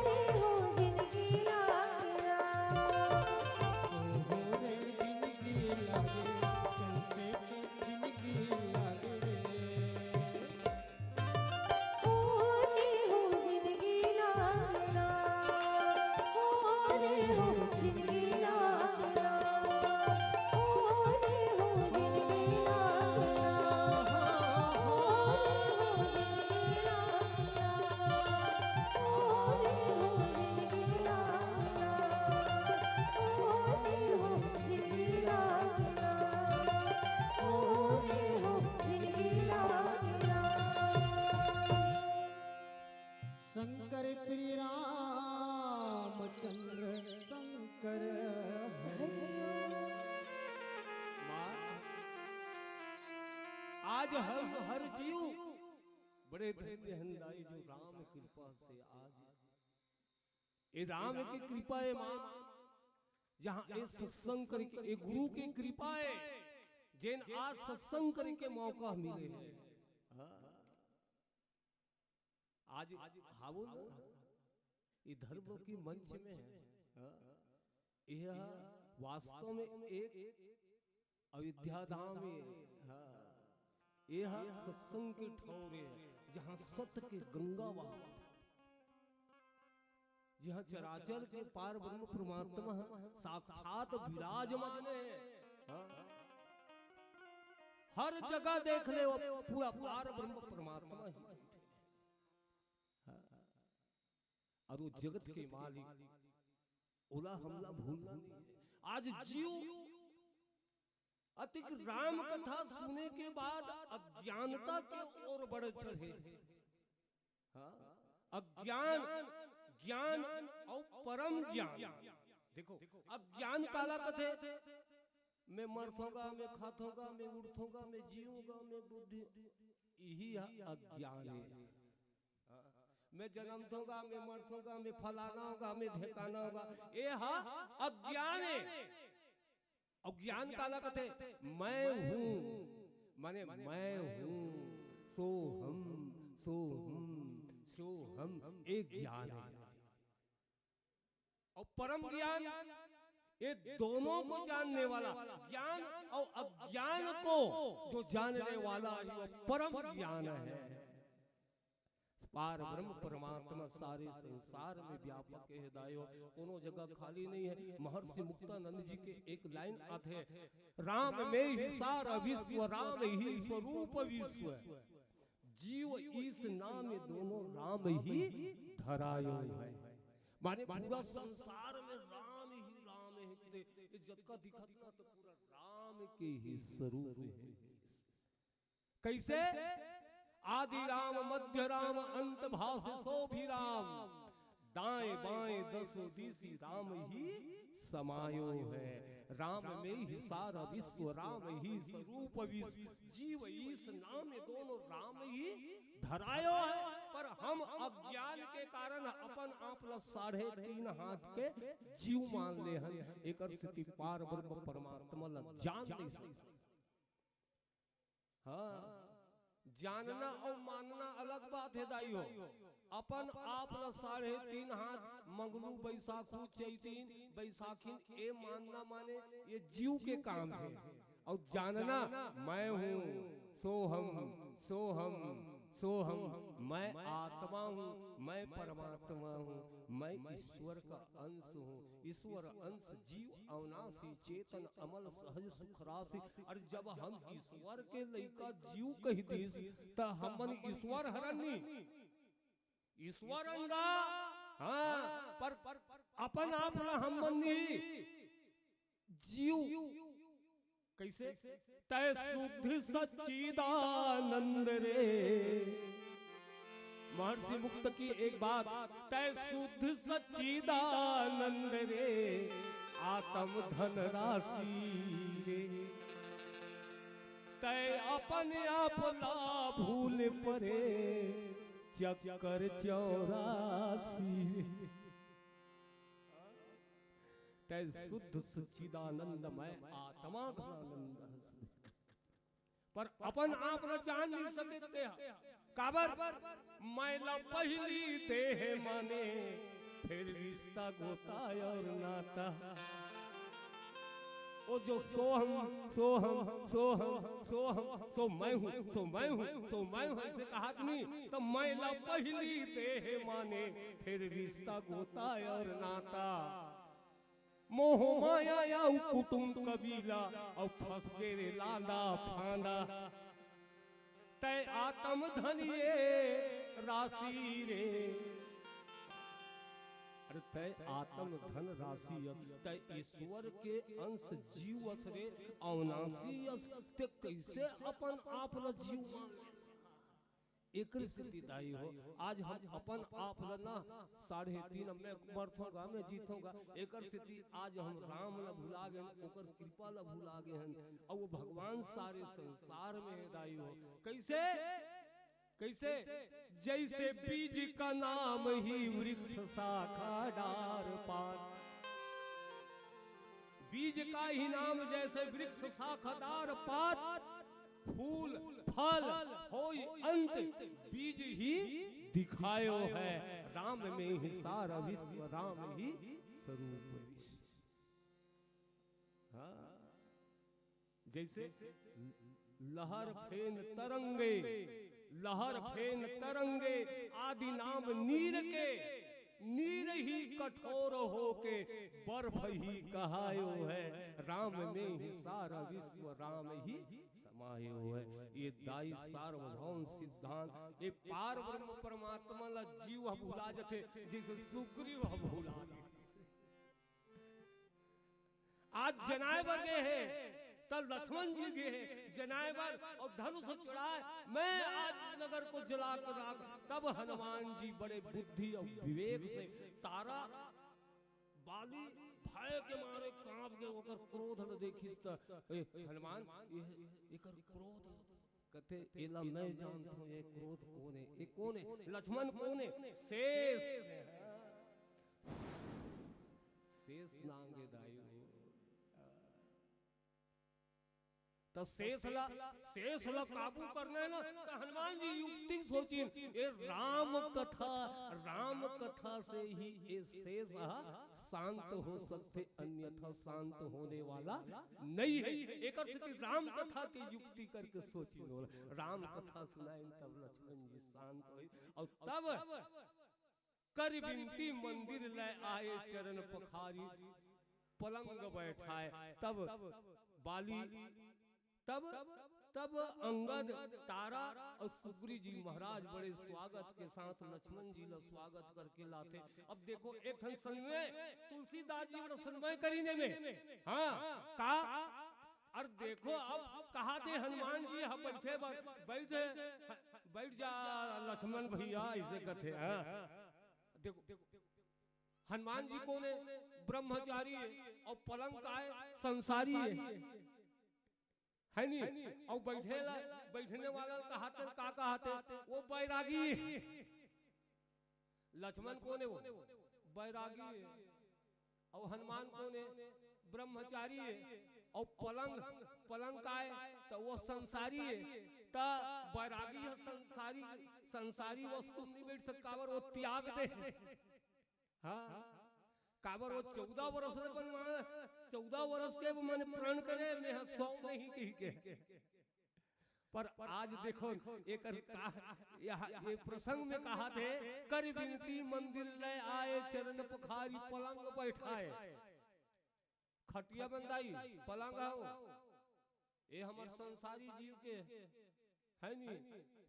रे हो जिंदगी लागे ना। ओ हो रे जिंदगी लागे, कैसे के जिंदगी लागे रे। ओ रे हो जिंदगी लागे ना। ओ रे हो जिंदगी लागे ना। ओ रे हो जिंदगी लागे ना। ओ रे हो जिंदगी लागे ना। शंकर प्रिय रामचंद्र शंकर हरि। माँ, आज हर हर जीव बड़े धन्य हन दाई जो राम कृपा से आज ए राम के कृपा ए माँ, जहाँ ए सत्संग करे के, ए गुरु के कृपा ए, जेन आज सत्संग करे के मौका मिले हे। हाँ। आज हावो ना, ए धर्म के मंच में हे। हाँ। यह वास्तव में एक अयोध्या धाम हे। हाँ। यह सत्संग के ठौर हे, जहाँ सत के गंगा बहत हे, जहाँ चराचर के पार ब्रह्म परमात्मा हे, साक्षात विराजमान हे। हाँ। हर जगह देख ले, वो पूरा पार ब्रह्म परमात्मा ही। हाँ। अउ वो जगत के मालिक, ओला हमला भूलना नहीं हे। आज जीव अतिक राम कथा सुने के बाद अज्ञानता के ओर बढ़ चढ़े। हाँ? अज्ञान, ज्ञान अउ परम ज्ञान। देखो, अज्ञान काला कथे? मैं मरथों गा, मैं खाथों गा, मैं उड़थों गा, मैं जीऊँ गा, मैं बुद्धि, इही ह अज्ञान हे। हाँ? मैं जनमथों गा, मैं मरथों गा, मैं फलाना हों गा, मैं ढेकाना हों गा, ए ह अज्ञान हे। अउ ज्ञान काला कथे? मैं हूँ, माने मैं हूँ, सोहम, सोहम, सोहम, ए ज्ञान हे। अउ परम ज्ञान, ये दोनों को जानने वाला, ज्ञान अउ अज्ञान को जो जानने वाला हे, वो परम ज्ञान हे। पार ब्रह्म परमात्मा सारे संसार में व्यापक हे दाई हो, कोनो जगह खाली नहीं है। महर्षि मुक्तानंद जी के एक लाइन आथे, "राम में ही सारा विश्व, राम ही स्वरूप विश्व, जीव ईश नाम दोनों राम ही धरायो है।" माने पूरा संसार में राम ही राम है, ये जतका दिखत ना तो पूरा राम के ही स्वरूप है। कैसे? "आदि राम, मध्य राम, अंत भाष सो भी राम, दाएं बाएं दसों दिशि राम ही समायो है।" राम में ही सारा विश्व, राम ही स्वरूप विश्व, जीव ईश नाम दोनों राम ही धरायो है। पर हम अज्ञान के कारण अपन आप ला साढ़े तीन हाथ के जीव मान ले हन। एकर सेती पार ब्रह्म परमात्मा ला जान नहीं सकते। हाँ, जानना अउ मानना अलग बात हे दाई हो। अपन आप ला साढ़े तीन हाथ मंगलू, बैसाखू, चैतिन, बैसाखिन, ए मानना माने ये जीव के काम हे। अउ जानना, मैं हूँ, सोहम, सोहम, सोहम, मैं आत्मा हूँ, मैं परमात्मा हूँ, मैं ईश्वर का अंश हूँ। ईश्वर अंश जीव अविनाशी, चेतन अमल सहज सुख राशि। अरे जब हम ईश्वर के लइका जीव कहि दिस, त हमन ईश्वर हरन नी? ईश्वर अंगा, हाँ, पर अपन आप ला हमन नी, जीव। कैसे? "तय शुद्ध सच्चिदानंद रे।" महर्षि मुक्त की एक बात, "तय शुद्ध सच्चिदानंद रे, आत्म धन राशि रे, तय अपन आप ला भूल परे, चक्कर चौरासी रे।" तय शुद्ध सच्चिदानंदमय आत्मा घनानंद हस। पर अपन आप ला जान नहीं सकते ह। काबर? "मैं ला पहिली देह माने, फिर रिश्ता गोता और नाता।" ओ जो सोहम, सोहम, सोहम, सोहम, सो मैं हूँ, सो मैं हूँ, सो मैं हूँ, ऐसे कहात नी, त "मैं ला पहिली देह माने, फिर रिश्ता गोता और नाता।" मोह माया अउ कुटुम कबीला, अउ फंस गे रे लांदा फांदा। तय आत्म धन ये राशि रे, अरे तय आत्म धन राशि अस, तय ईश्वर के अंश जीव अस रे, अविनाशी अस, ते कैसे अपन आप ला जीव मान ले? एकरे सेती दाई हो, आज हम अपन आप ल ना साढ़े तीन, मैं मरथों गा, मैं जीथों गा, एकर सेती आज हम राम ल भुला गे हन, ओकर कृपा ल भुला गे हन, अउ वो भगवान सारे संसार में हे दाई हो। कैसे? कैसे? "जैसे बीज का नाम ही वृक्ष शाखा डार पात।" बीज का ही नाम जैसे वृक्ष शाखा डार पात, फूल, फल होई अंत, बीज ही दिखायो है। राम में ही सारा विश्व, राम ही स्वरूप विश्व। हाँ। जैसे लहर फेन तरंगे, लहर फेन तरंगे, आदि नाम नीर के, नीर ही कठोर होके बर्फ ही कहायो है। राम में ही सारा विश्व, राम ही समायो है। ये दाई सार्वभौम सिद्धांत, ये पार ब्रह्म परमात्मा ला जीव ह भुला जथे, जैसे सुग्रीव ह भुला गे। आज जनाए बर गे हे, त लक्ष्मण जी गे हे जनाए बर, अउ धनुष चढ़ाए, "मैं आज नगर को जला कर राख।" तब हनुमान जी बड़े बुद्धि अउ विवेक से तारा बाली भय के मारे कांप गे, ओकर क्रोध ल देखिस त, "ए, हनुमान, ये, एकर क्रोध।" कथे, "एला मैं जानथों, ये क्रोध कोन हे, ये कोन हे, लक्ष्मण कोन हे?" शेष। शेष नांगे दाई। त शेष ला, शेष ला काबू करना हे ना, त हनुमान जी युक्ति सोचिन, ए राम कथा, राम कथा से ही ए शेष ह शांत हो सकथे, अन्यथा शांत होने वाला नहीं है। एकर सेती राम कथा के युक्ति करके सोचिन ओला। राम कथा सुनाइन तब लक्ष्मण जी शांत होइस अउ तब कर बिनती मंदिर लय आए, चरण पखारी पलंग बैठाए। तब बाली, तब, तब अंगद, तारा अउ सुग्रीव जी महाराज बड़े स्वागत के साथ लक्ष्मण जी ला स्वागत करके लाथे। अब देखो, एक ठन सन्वय तुलसीदास जी बड़ा सन्वय करिन एमे। हाँ, का? अउ देखो, अब कहाथे हनुमान जी ह बइठे बर, बइठ, बइठ जा लक्ष्मण भइया, अइसे कथे। हाँ, देखो, हनुमान जी कोन हे? ब्रह्मचारी हे। अउ पलंग काय? संसारी हे, है नी? अउ बइठे ला, बइठने वाला कहाथे, का कहाथे? वो बैरागी हे। लक्ष्मण कोन हे? वो बैरागी हे। अउ हनुमान कोन हे? ब्रह्मचारी हे। अउ पलंग, पलंग काय? त वो संसारी हे। त बैरागी ह संसारी, संसारी वस्तु म नइ बइठ सके, काबर वो त्याग दे। हाँ, काबर वो चौदह वर्ष ले बनवाए, चौदह वर्ष के वो मने प्रण करे, मैं ह सौ नहीं कहिके। पर आज देखो, एकर का, ये प्रसंग में कहाथे, कर बिनती मंदिर लय आए, चरण पखारी पलंग बैठाए। खटिया बंदाई, पलंग हो, ए हमर संसारी जीव के, है नी?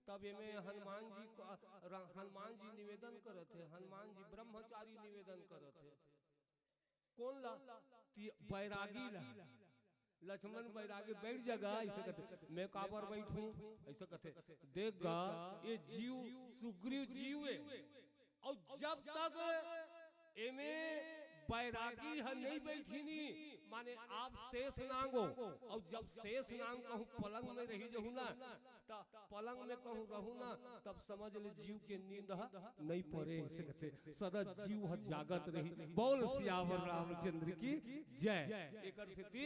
तब एमे हनुमान जी को, र-, हनुमान जी निवेदन करत हे, हनुमान जी ब्रह्मचारी निवेदन करत हे। कोन ला? ती-, बैरागी ला। लक्ष्मण बैरागी, बइठ जा गा, अइसे कथे। मैं काबर बइठूं? अइसे कथे। देख गा, ये जीव सुग्रीव जीव हे, अउ जब तक एमे बैरागी ह नइ बइठिन, माने आप शेष नांग हो, अउ जब शेष नांग कहूं पलंग में रहि जहू ना, त पलंग में कहूं रहू ना, तब समझ ले जीव के नींद ह नइ परे, अइसे कथे। सदा जीव ह जागत रही। बोल सियावर रामचंद्र की जय। एकर सेती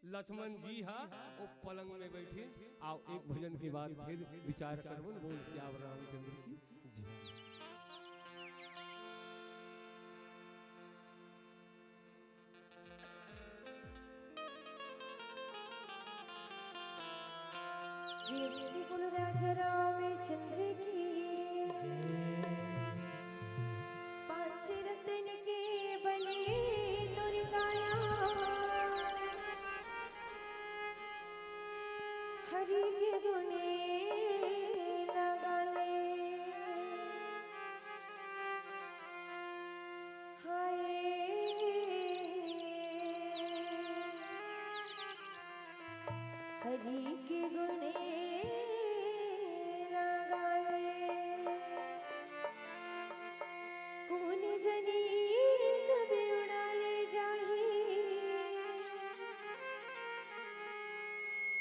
लक्ष्मण जी ह ओ पलंग में बइठिन। आओ, एक भजन के बाद फिर विचार करबो। बोल सियावर रामचंद्र की जय। प्रेम से बोलो राजा रामचंद्र की। पांच रतन के बने तोर काया, हरि के गुणे न गाले। हाय। हरि के गुणे न गाए, कोन जनी कब उड़ा ले जाही,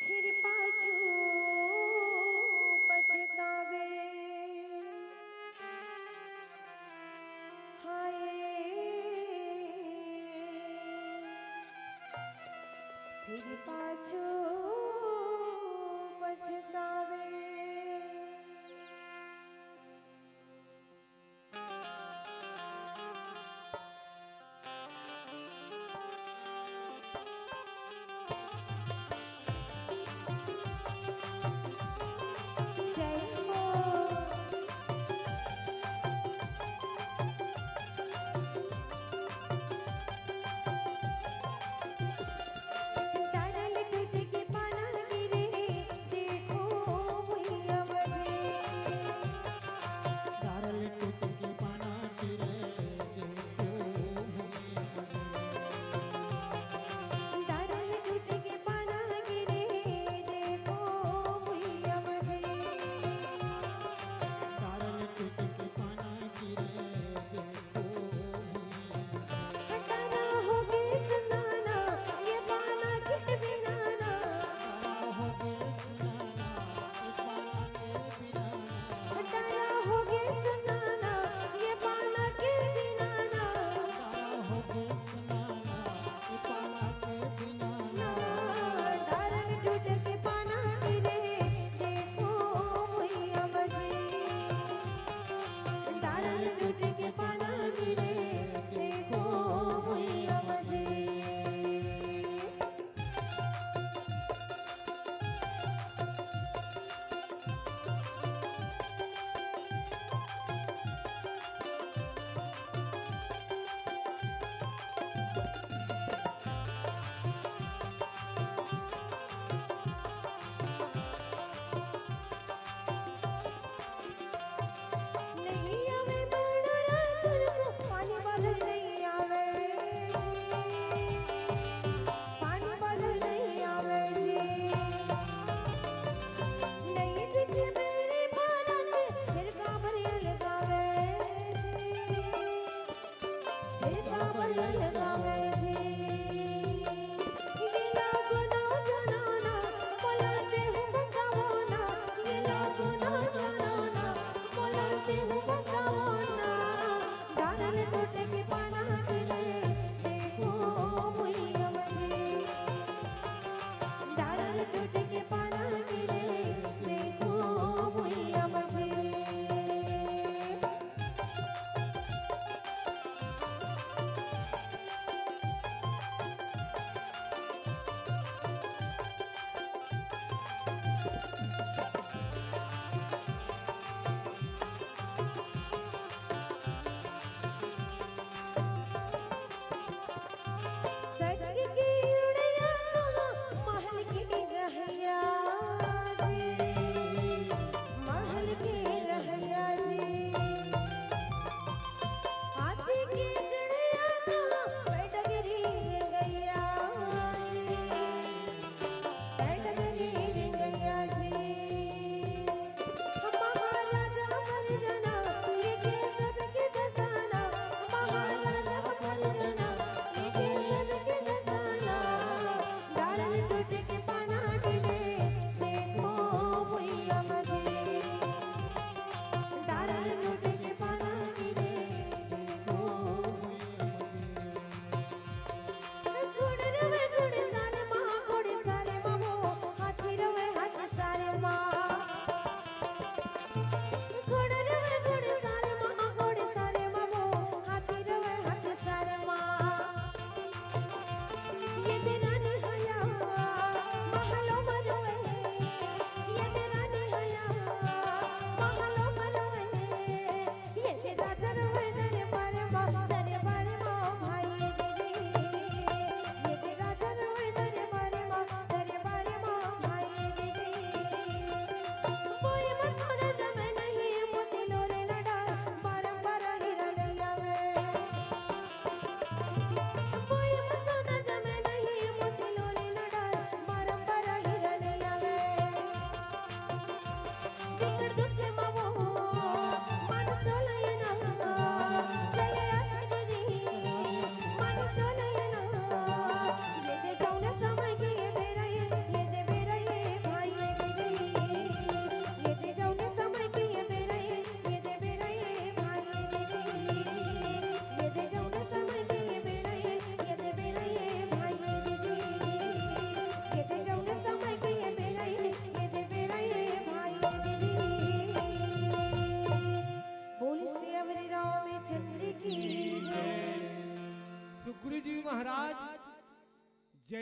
फिर पाछू पछतावे। हाय, फिर पाछू पछतावे।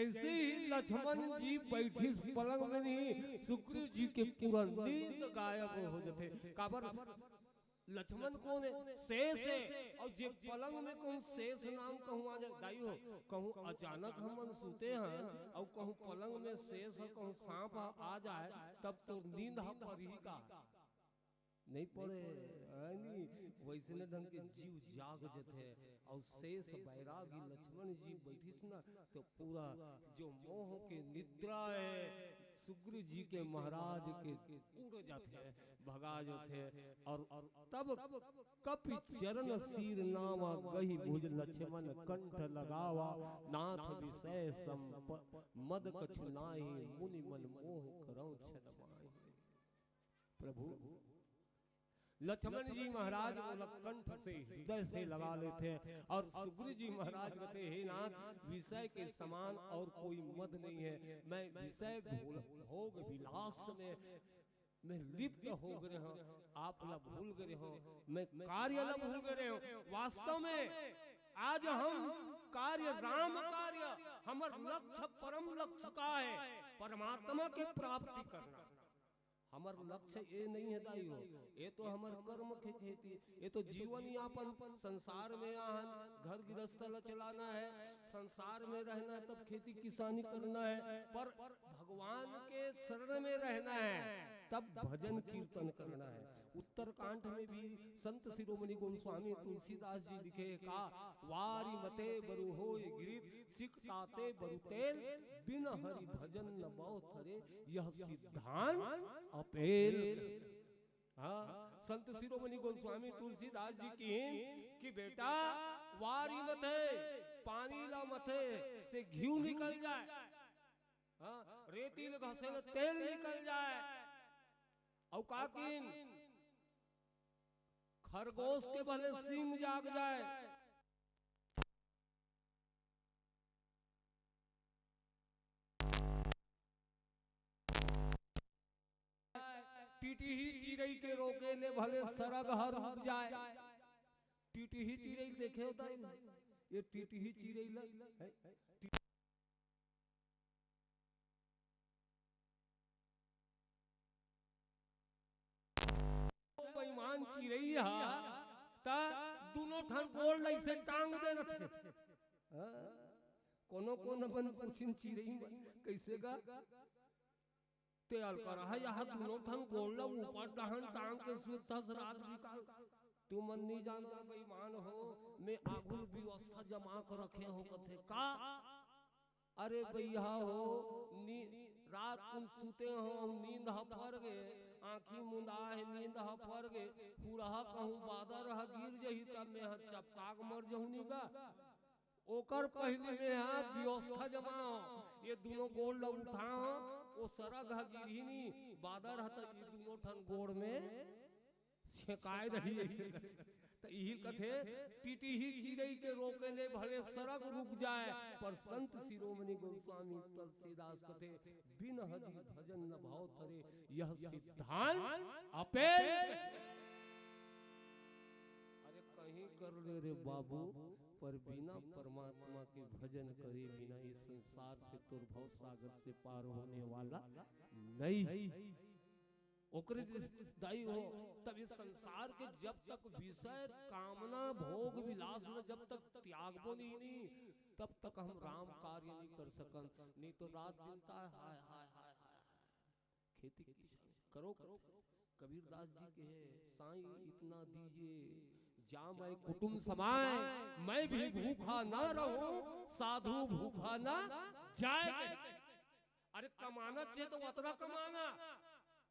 जैसे ही लक्ष्मण जी बैठिस पलंग में, नहीं, सुग्रीव जी के पूरा नींद गायब हो जथे। काबर? लक्ष्मण कोन हे? शेष हे। अउ जे पलंग में कहूँ शेष नाम कहूँ आ जाए, दाई हो, कहूँ अचानक हमन सुते हन अउ कहूँ पलंग में शेष ह, कहूँ सांप ह आ जाए, तब तो नींद ह परही का? नहीं पड़े, है नी? वैसने ढंग के जीव जाग जथे। अउ शेष बैरागी लक्ष्मण जी बैठिस ना, तो पूरा जो मोह के निद्रा हे सुग्रीव जी के महाराज के, उड़ जाथे, भगा जाथे। अउ तब कपि चरण सीर नावा, गहि भुज लक्ष्मण कंठ लगावा। नाथ विषय संप मद कछु नाही, मुनि मन मोह करौ छल माही। प्रभु लक्ष्मण जी महाराज ओला कंठ से, हृदय से लगा लेथे अउ सुग्रीव जी महाराज कथे, हे नाथ, विषय के समान अउ कोई मद नहीं हे। मैं विषय भोग, भोग विलास में, मैं लिप्त हो गए हँव, आप ला भूल गए हँव, मैं कार्य ला भूल गए हँव। वास्तव में आज हम कार्य, राम कार्य, हमर लक्ष्य, परम लक्ष्य का हे? परमात्मा के प्राप्ति करना। हमर लक्ष्य ये नहीं हे दाई हो, ये तो हमर कर्म के खेती, ये तो जीवन यापन, संसार में आहन, घर गृहस्थ ला चलाना हे, संसार में रहना हे, तब खेती किसानी करना हे, पर भगवान के शरण में रहना हे, तब भजन कीर्तन करना हे। उत्तरकांड में भी संत शिरोमणि गोस्वामी तुलसीदास जी लिखे का, वारी मते बरु होय गिरित, सिकताते बरु तेल, बिन हरि भजन न बौ थरे, यह सिद्धांत अपेल। हाँ, संत शिरोमणि गोस्वामी तुलसीदास जी किहिन कि बेटा, वारी मथे, पानी ला मथे से घीव निकल जाए, हाँ, रेती ले घसे ले तेल निकल जाए, अउ का किहिन, खरगोश के भले सींग जाग जाए, टिटही चिरई के रोके ले भले सरग ह रुक जाए। टिटही चिरई देखे हो त, ये टिटही चिरई ल, हैं? बेईमान चिरई ह त दुनों ठन गोड़ ल अइसे टांग दे रथे। हाँ? कोनो कोनो मन पूछिन चिरई मन, कइसे गा? ते अलकरहा, यहाँ दुनों ठन गोड़ ल ऊपर डहन टांग के सुतथस रात बिकाल। तुमन नी जानो रे बेईमान हो, मैं आघु ल व्यवस्था जमा के रखे हँव कथे का। अरे भैया हो, नी-, रात कुन सुते हँव, नींद ह पर गे, आँखी मुंदा हे, नींद ह पर गे, हुरहा कहूँ बादर ह गिर जही, तब मैं ह चपका के मर जहूँ नी गा। ओकर पहिली में ह व्यवस्था जमाओ, ये दुनों गोड़ ल उठाओ, ओ सरग ह गिरही नी, बादर ह त ये दुनों ठन गोड़ में छेकाए रही अइसे। त इही कथे, टिटही चिरई के रोके ले भले सरग रुक जाए, पर संत शिरोमणि गोस्वामी तुलसीदास कथे, बिन हरि भजन न भौ थरे, यह सिद्धांत अपेल। अरे कहीं कर ले रे बाबू, पर बिना परमात्मा के भजन करे बिना इस संसार से तोर भव सागर से पार होने वाला नहीं। ओकरे जइसे दाई हो, तब इस संसार के जब तक विषय कामना भोग विलास ल जब तक त्यागबो नहीं, नहीं, तब तक हम राम कार्य नहीं कर सकन। नहीं तो रात दिन ता हाय, हाय, हाय, हाय, हाय। खेती किसानी करो, करो। कबीरदास जी कहे, साईं इतना दीजिए, जा मैं कुटुम समाए, मैं भी भूखा ना रहूं, साधु भूखा ना जाए। अरे कमाना चाहिए तो अतरा कमाना,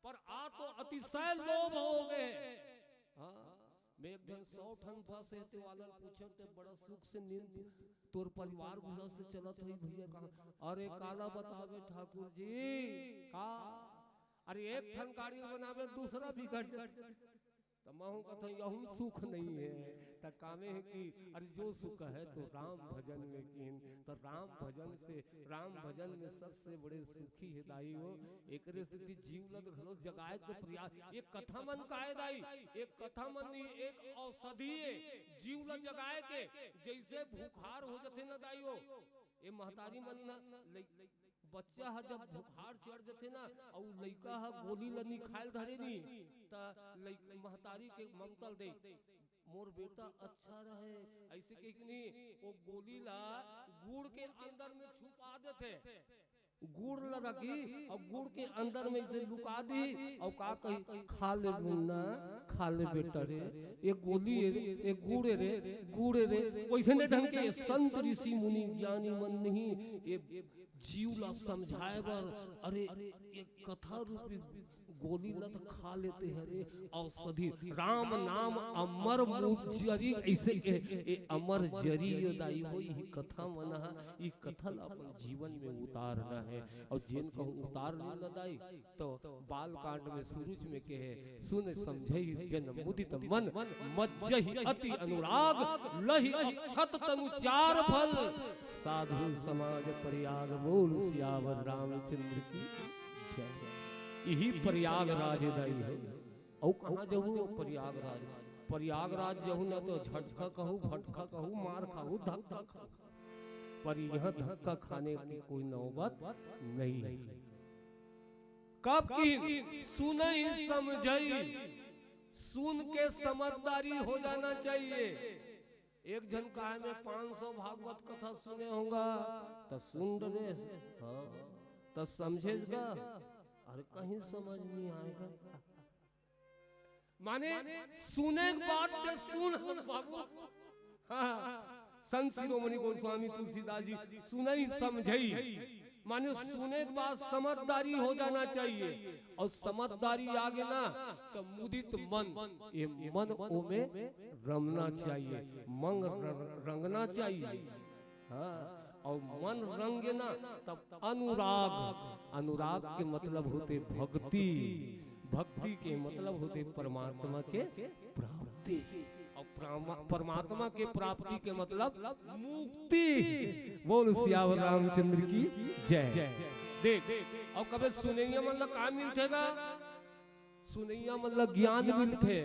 पर आ तो अतिशय लोभ हो गए। हाँ, मैं एक दिन सौ ठन फंसे थे वाला पूछे, ते बड़ा सुख से नींद तोर परिवार गुजर से चलत होही भैया, कहाँ? अरे काला बतावे ठाकुर जी, का? अरे एक ठन गाड़ी बनावे, दूसरा बिगड़ जाथे। त महूं कथंव, यहू सुख नहीं है। त कामे हे कि अरे जो सुख है तो राम भजन में किहिन। त राम भजन से, राम भजन में सबसे बड़े सुखी हे दाई हो। एकरे सेती जीव ल घलो जगाए के प्रयास। ये कथा मन का हे दाई, ये कथा मन ही एक औषधि हे जीव ल जगाए के। जैसे बुखार हो जथे ना दाई हो, ये महतारी मन ना लइ-, बच्चा ह जब बुखार चढ़ जथे ना, अउ लइका ह गोली ल नी खाए ल धरे नी, त लइ-, महतारी के ममता ल दे, "मोर बेटा अच्छा रहे," ऐसे कहि के नी, वो गोली ला गुड़ के अंदर में छुपा देथे। गुड़ ल रखी अउ गुड़ के अंदर में इसे लुका दी अउ का कही, "खा ले मुन्ना, खा ले बेटा रे, ये गोली हे रे, ये गुड़ हे रे, गुड़ हे रे।" वैसने ढंग के ये संत ऋषि मुनि ज्ञानी मन नहीं, ये जीव ला समझाए बर, अरे, ये कथा रूपी गोली ला त खा लेते हैं रे, औषधि, राम नाम अमर मुख जरी, ऐसे ए, ए, अमर जरी ये दाई हो, यही कथा मन ह, ई कथा ला अपन जीवन में उतारना है। अउ जेन कहूँ उतार ले न दाई, तो बाल कांड में सुरुज में कहे, "सुन समझहि जन मुदित मन, मज्जहि अति अनुराग, लहि अक्षत तनु चार फल, साधु समाज प्रयाग।" बोल सियावर रामचंद्र की जय। यही प्रयागराज दाई है। अउ कहाँ जाहू प्रयागराज? प्रयागराज जाहू ना तो झटका कहू, फटका कहू, मार खाहू, धक्का खाहू, पर यहाँ धक्का खाने की कोई नौबत नहीं है। कब की सुनहि समझई, सुन के समझदारी हो जाना चाहिए। एक झन कहे में पाँच सौ भागवत कथा सुने होंगा, त सुन रे, हाँ, त समझेगा, अरे कहीं समझ नहीं आएगा। माने सुने के बाद के सुन बाबू। हाँ, संत शिरोमणि गोस्वामी तुलसीदास जी सुनई समझई, माने सुने के बाद समझदारी हो जाना चाहिए। अउ समझदारी आगे ना, त मुदित मन, ये मन ओमे रमना चाहिए, मंग र-, रंगना चाहिए। हाँ, अउ मन रंगे ना, तब अनुराग, अनुराग के मतलब होथे भक्ति, भक्ति के मतलब होथे परमात्मा के प्राप्ति, अउ परमा-, परमात्मा के प्राप्ति के मतलब मुक्ति। बोल सियावर रामचंद्र की जय। देख, अउ कबे सुनइया मन ला का मिलथे गा? सुनइया मन ला ज्ञान मिलथे,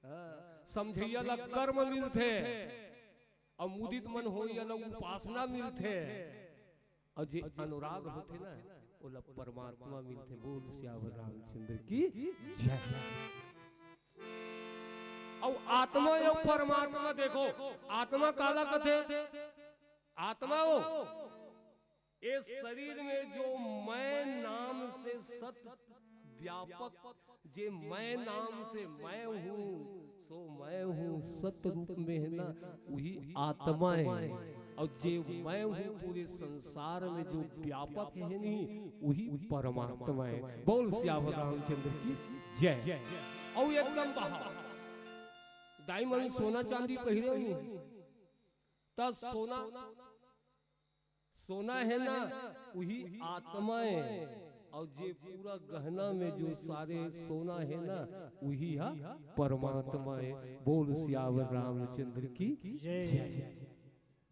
हाँ, समझइया ला कर्म मिलथे, अउ मुदित मन होइया ला उपासना मिलथे, अउ जे अनुराग होथे ना, ओला परमात्मा मिलथे। बोल सियावर रामचंद्र की जय। अउ आत्मा अउ परमात्मा देखो, आत्मा काला कथे? आत्मा हो, इस शरीर में जो मैं नाम से सत व्यापक, जे मैं नाम से मैं हूँ, सो मैं हूँ सत रूप में है ना, वही आत्मा है। अउ जे मैं हूँ पूरे संसार में जो व्यापक है नहीं, वही परमात्मा है। बोल सियावर रामचंद्र की जय। अउ एकदम बहा, दाई मन सोना चांदी पहिरे नहीं, त सोना सोना है ना, वही आत्मा है। अउ जे पूरा गहना में जो सारे सोना है ना, वही हा परमात्मा है। बोल सियावर रामचंद्र की जय।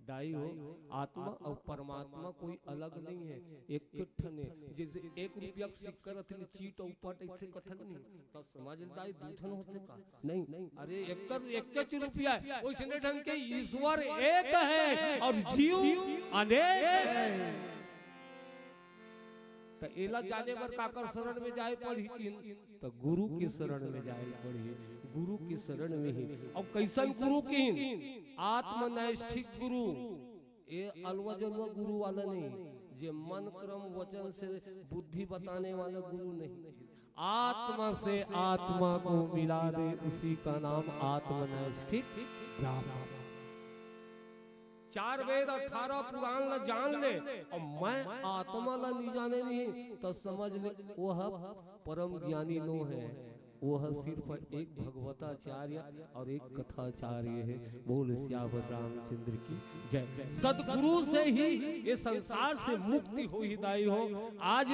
दाई हो, आत्मा अउ परमात्मा कोई अलग नहीं है, एक ठन है। जैसे एक रुपया के सिक्का रथे, चीट अउ पट, ऐसे कथन नहीं। त समझ ले दाई, दू ठन होथे का? नहीं, अरे, एक, एक रुपया है, वैसने ढंग के ईश्वर एक है अउ जीव अनेक है। त एला जाने बर काकर शरण में जाए पड़ही? त गुरु के शरण में जाए पड़ही, गुरु के शरण में ही। अउ कैसन गुरु किहिन? आत्मनैष्ठिक गुरु। ये अलवा जलवा गुरु वाला नहीं, जे मन क्रम वचन से बुद्धि बताने वाला गुरु नहीं। आत्मा से आत्मा को मिला दे, उसी का नाम आत्मनैष्ठिक ब्राह्मण। चार वेद अठारह पुराण ला जान ले, अउ मैं आत्मा ला नहीं जाने नहीं, त समझ ले, वो परम ज्ञानी नो है। वो सिर्फ एक भगवताचार्य अउ एक कथाचार्य है। बोल सियावर रामचंद्र की जय। सदगुरु से ही ये संसार से मुक्ति होही दाई हो। आज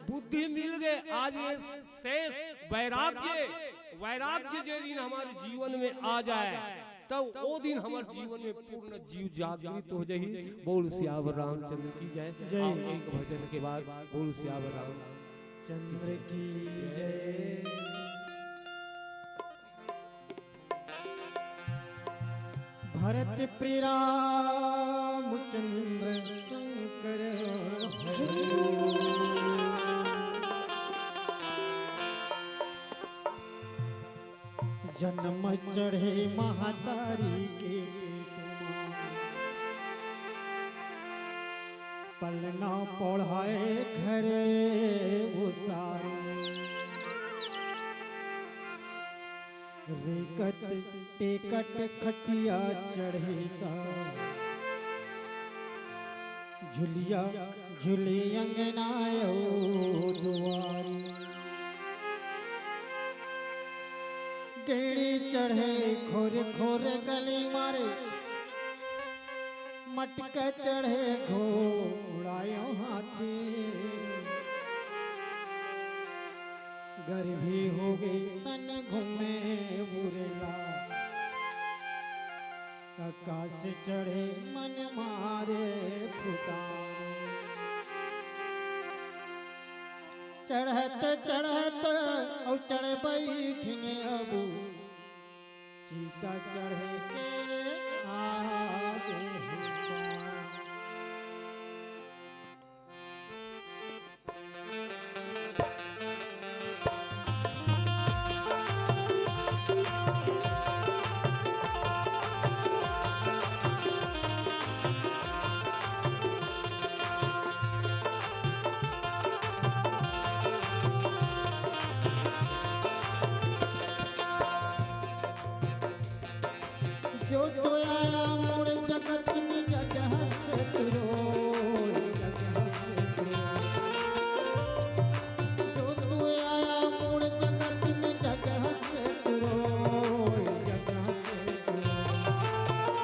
बुद्धि मिल गे, आज ये शेष वैराग्य वैराग्य जे दिन हमर जीवन में आ जाए, त ओ दिन हमर जीवन में पूर्ण जीव जागृत हो जाही। बोल सियावर रामचंद्र की जय। जय। अउ एक भजन के बाद बोल सियावर रामचंद्र की जय। भरत प्रिय रामचंद्र शंकर हरि। जनम चढ़े महतारी के पेट मा, पलना पढ़ाए घरे उसारी। रेंगत टेंगत खटिया चढ़े त, झुलिया झुले अंगना अउ दुआरी। गेड़ी चढ़े खोर खोर गली मारे, मटका चढ़े घोड़ा अउ हाथी। गर्भी होगे तन घूमे उड़ेला, आकाश चढ़े मन मारे फुटानी। चढ़त चढ़त अउ चढ़ बैठिन अब, चिता चढ़े के आगे। जो तो आया मोर जगत में जगह से तू रोए, जगह से तू रोए। जो तो आया मोर जगत में जगह से तू रोए, जगह से तू रोए।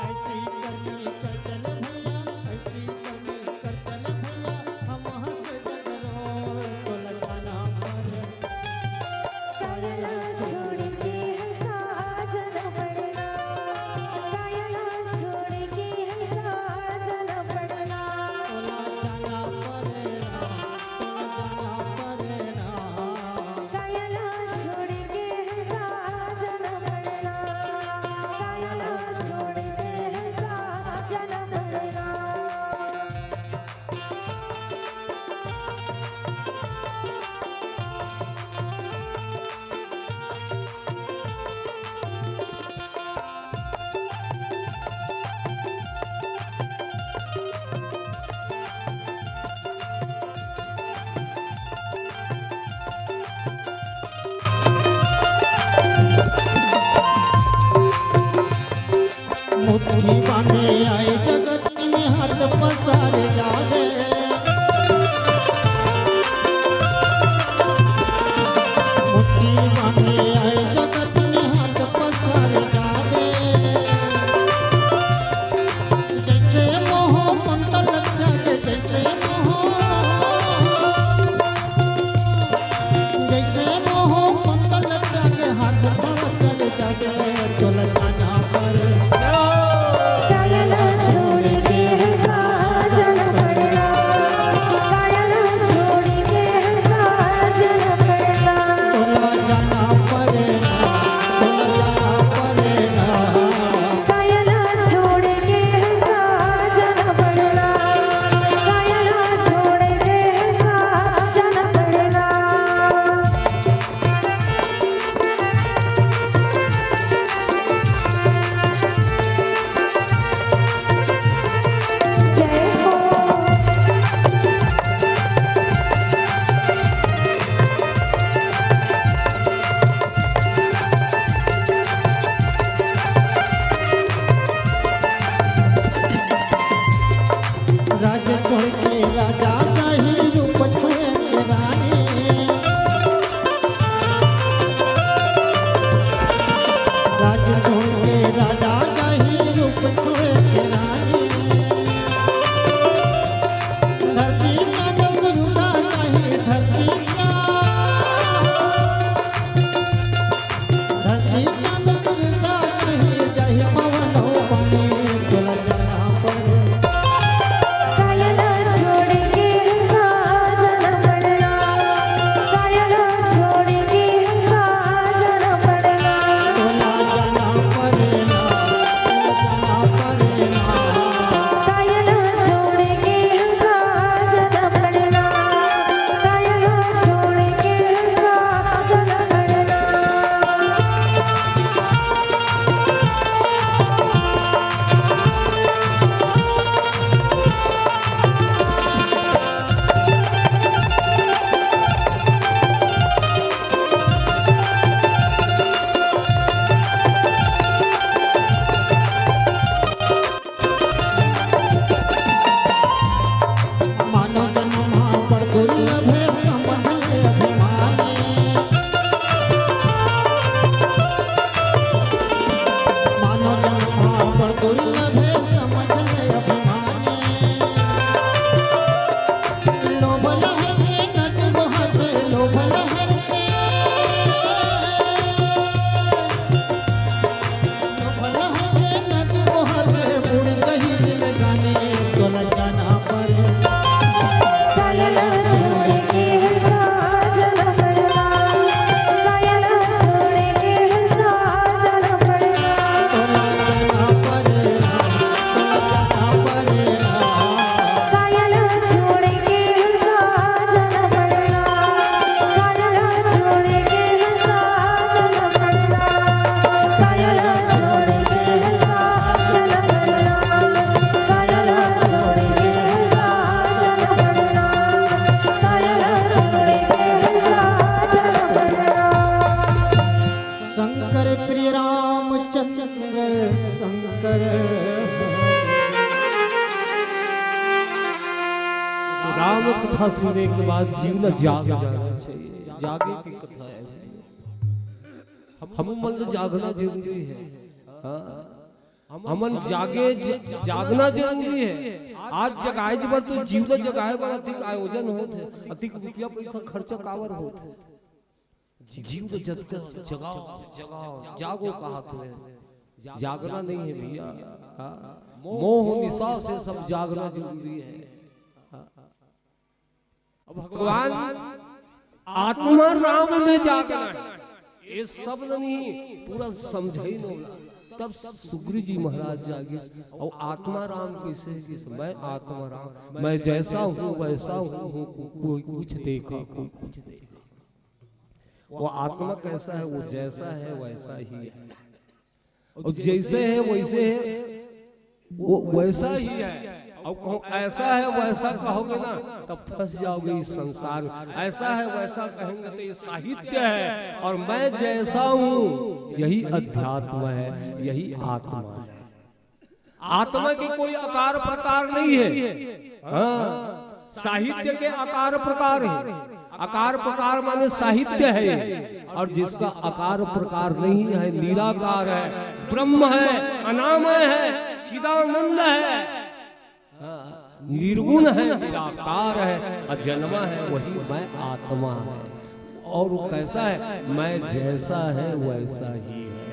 ऐसी करनी कर चल भैया, ऐसी करनी कर चल भैया, हम हंस जग रोए। तोला जाना पर मुट्ठी बांधे आए जगत में हाथ पसारे जावे। मुट्ठी बांधे आए जगत में हाथ पसारे जावे। जैसे मोह मंत्र लग जाए, जैसे मोह, जैसे मोह मंत्र लग जाए, हाथ पसारे जावे। चल जाना पर कथा सुने के बाद जीव ला जाग जाना चाहिए। जागे के कथा है। हम मन ला जागना जरूरी है। हाँ? हमन जागे, ज-, जागना जरूरी है। आज जगाए बर तो जीव ला जगाए बर अतिक आयोजन होत है, अतिक रुपया पैसा खर्चा काबर होत है? जीव ला जतका जगाओ, जगाओ, जागो कहात हे। जागना नहीं है भैया। हाँ? मोह निशा से सब जागना जरूरी है। हाँ? अब भगवान आत्मा राम में जागना है। ये सब नहीं, पूरा समझाइन ओला। तब सुग्रीव जी महाराज जागिस। और आत्मा राम कैसे है? मैं आत्मा राम, मैं जैसा हूँ वैसा हूँ, हूँ को-, कोई कुछ देखा, कोई कुछ देखा। वो आत्मा कैसा है? वो जैसा है वैसा ही है। और जैसे है वैसे है, वो वैसा ही है। और कहूँ ऐसा है वैसा कहोगे ना, तब फंस जाओगे इस संसार में। ऐसा है वैसा कहेंगे तो ये साहित्य है, और मैं जैसा हूँ यही अध्यात्म है, यही आत्मा है। आत्मा के कोई आकार प्रकार नहीं है। हाँ, साहित्य के आकार प्रकार है। आकार प्रकार माने साहित्य है ये। और जिसका आकार प्रकार नहीं है, निराकार है, ब्रह्म है, अनामय है, चिदानंद है, हाँ, निर्गुण है, निराकार है, अजन्मा है, वही मैं आत्मा है। और वो कैसा है? मैं जैसा है वैसा ही है।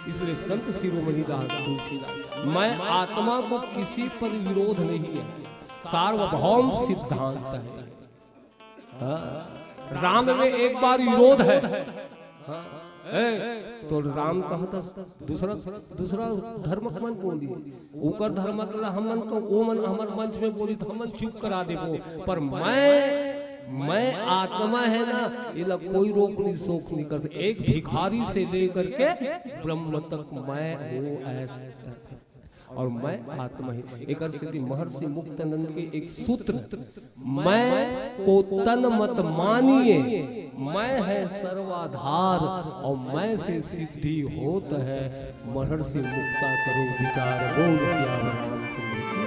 इसलिए संत शिरोमणि दास तुलसीदास, मैं आत्मा को किसी पर विरोध नहीं है, सार्वभौम सिद्धांत है। हाँ? राम में एक बार विरोध है। हाँ? ए, तो राम कहत दूसरा, दूसरा धर्म के मन बोली, ओकर धर्म के ला हमन को, ओ मन हमर मंच में बोली तो हमन चुप करा देबो, पर मैं, मैं आत्मा है ना, एला कोई रोक नहीं, सोक नहीं कर सकता। एक भिखारी से लेकर के ब्रह्म तक मैं हूँ, ऐसा। और मैं आत्मा ही। एकर सेती महर्षि मुक्तानंद के एक सूत्र, मैं को तन मत मानिए, मैं है सर्वाधार और मैं से सिद्धि होत है। महर्षि मुक्ता करो विचार, बोल सियावर रामचंद्र की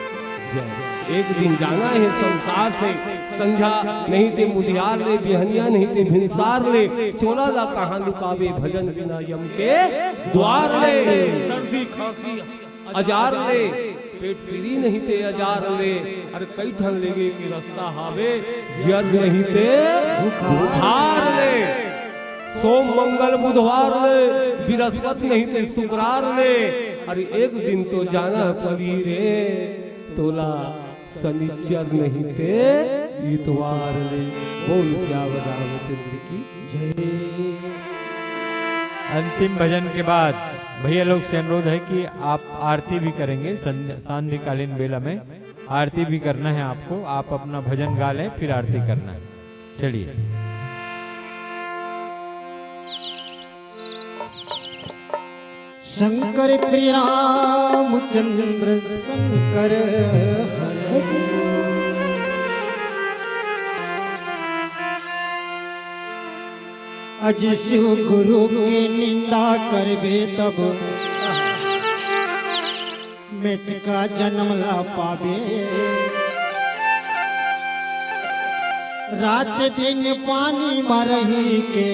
जय। एक दिन जाना है संसार से, संझा नहीं ते मुधियार ले, बिहनिया नहीं ते भिनसार ले, चोला ला कहाँ लुकावे, भजन बिना यम के द्वार ले। सर्दी खांसी अजार ले, पेट पीरी नहीं ते अजार ले, अरे कई ठन लेगे के रास्ता हावे, जर नहीं ते बुखार ले, सोम मंगल बुधवार ले, बृहस्पति नहीं ते शुक्रार ले, अरे एक दिन तो जाना पड़ी रे तोला, शनिचर नहीं ते इतवार ले। बोल सियावर रामचंद्र की जय। अंतिम भजन के बाद भैया लोग से अनुरोध है कि आप आरती भी करेंगे। संध्या, सांध्यकालीन बेला में आरती भी करना है आपको। आप अपना भजन गा लें, फिर आरती करना है। चलिए। शंकर प्रिय रामचंद्र शंकर हरे। अज शिव गुरु की निंदा करबे तब मेचका जन्म ला पाबे। रात दिन पानी म रही के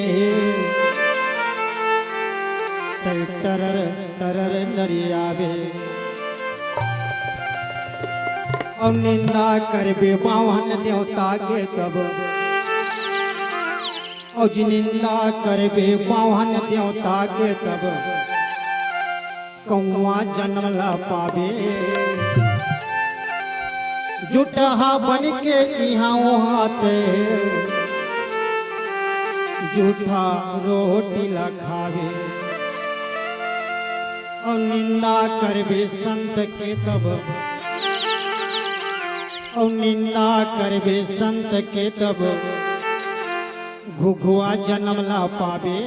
तरर तरर नरियाबे। अउ निंदा करबे पावन देवता के तब, अउ जी निंदा करबे पावन देवता के तब कौआ जन्म ला पाबे। जुटहा बन के इहाँ उहाँ ते जूठा रोटी ला खाबे। अउ निंदा करबे संत के तब, अउ निंदा करबे संत के तब घुघुआ जन्म ला पाबे।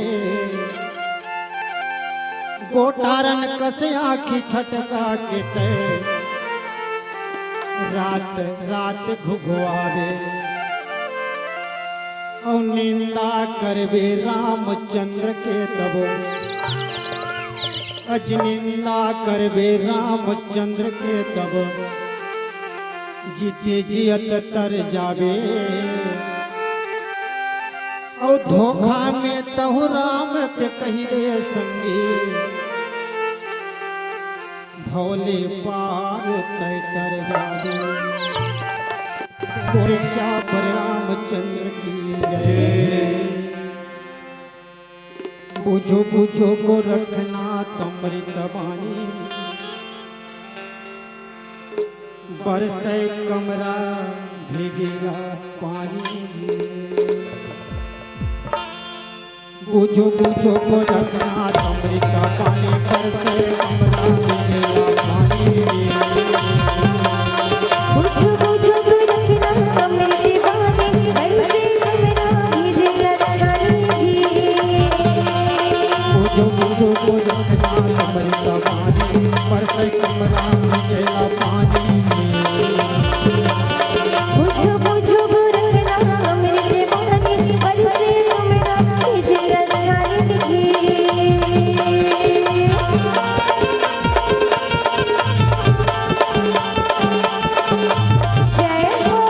गोटारन कस आँखी छटका के तै रात रात घुघुआबे। अउ निंदा करबे रामचंद्र के तब, अज निंदा करबे रामचंद्र के तब जीते जियत तर जाबे, अउ धोखा में तहु राम ते कहि दे संगी, भव ले पार तैं तर जाबे। बोल श्याम रामचंद्र की जय। बुझो बुझो गोरखनाथ अमृत बानी, बरसै कमरा भीगेला पानी। बुझो बुझो गोरखनाथ अमृत बानी, बरसै कमरा भीगेला पानी। बुझो बुझो गोरखनाथ अमृत बानी, बरसै कमरा भीगेला छानी जी। बुझो बुझो गोरखनाथ अमृत बानी, बरसै कमरा भीगेला पानी। बुझो बुझो गोरखनाथ अमृत बानी, बरसै कमरा भीगेला छानी जी। जय हो।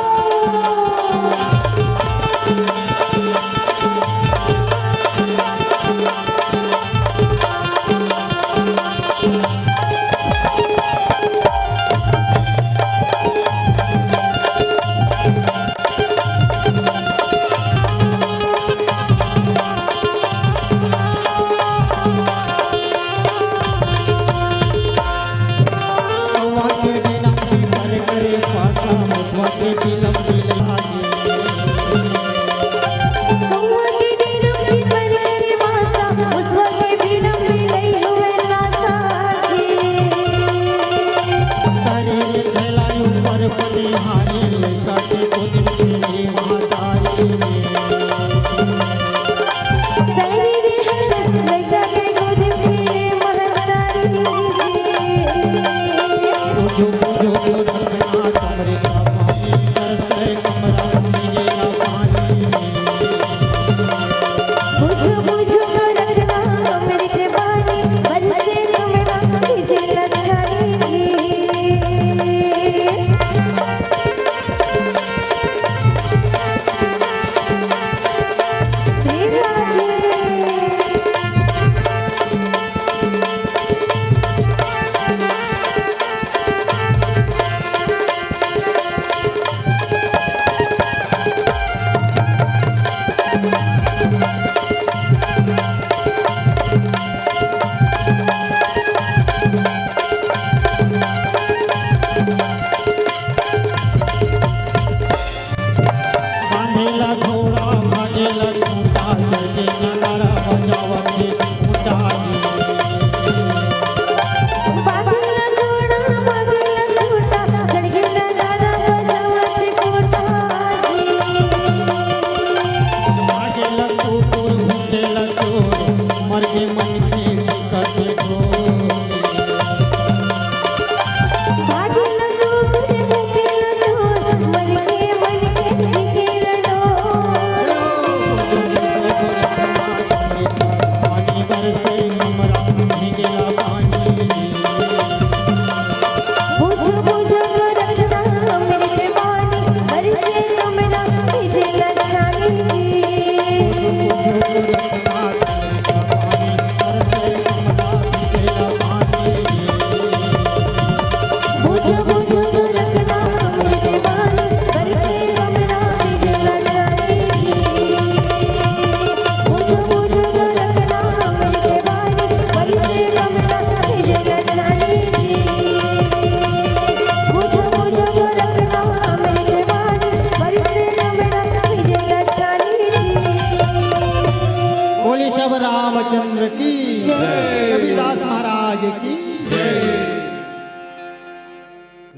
बोले सब रामचंद्र की जय। कबीरदास महाराज की जय।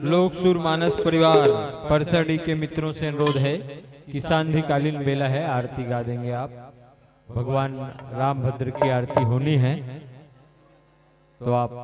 लोक सुर मानस परिवार परसड़ी के मित्रों से अनुरोध है कि सांध्यकालीन बेला है, आरती गा देंगे आप। भगवान रामभद्र की आरती होनी है, तो आप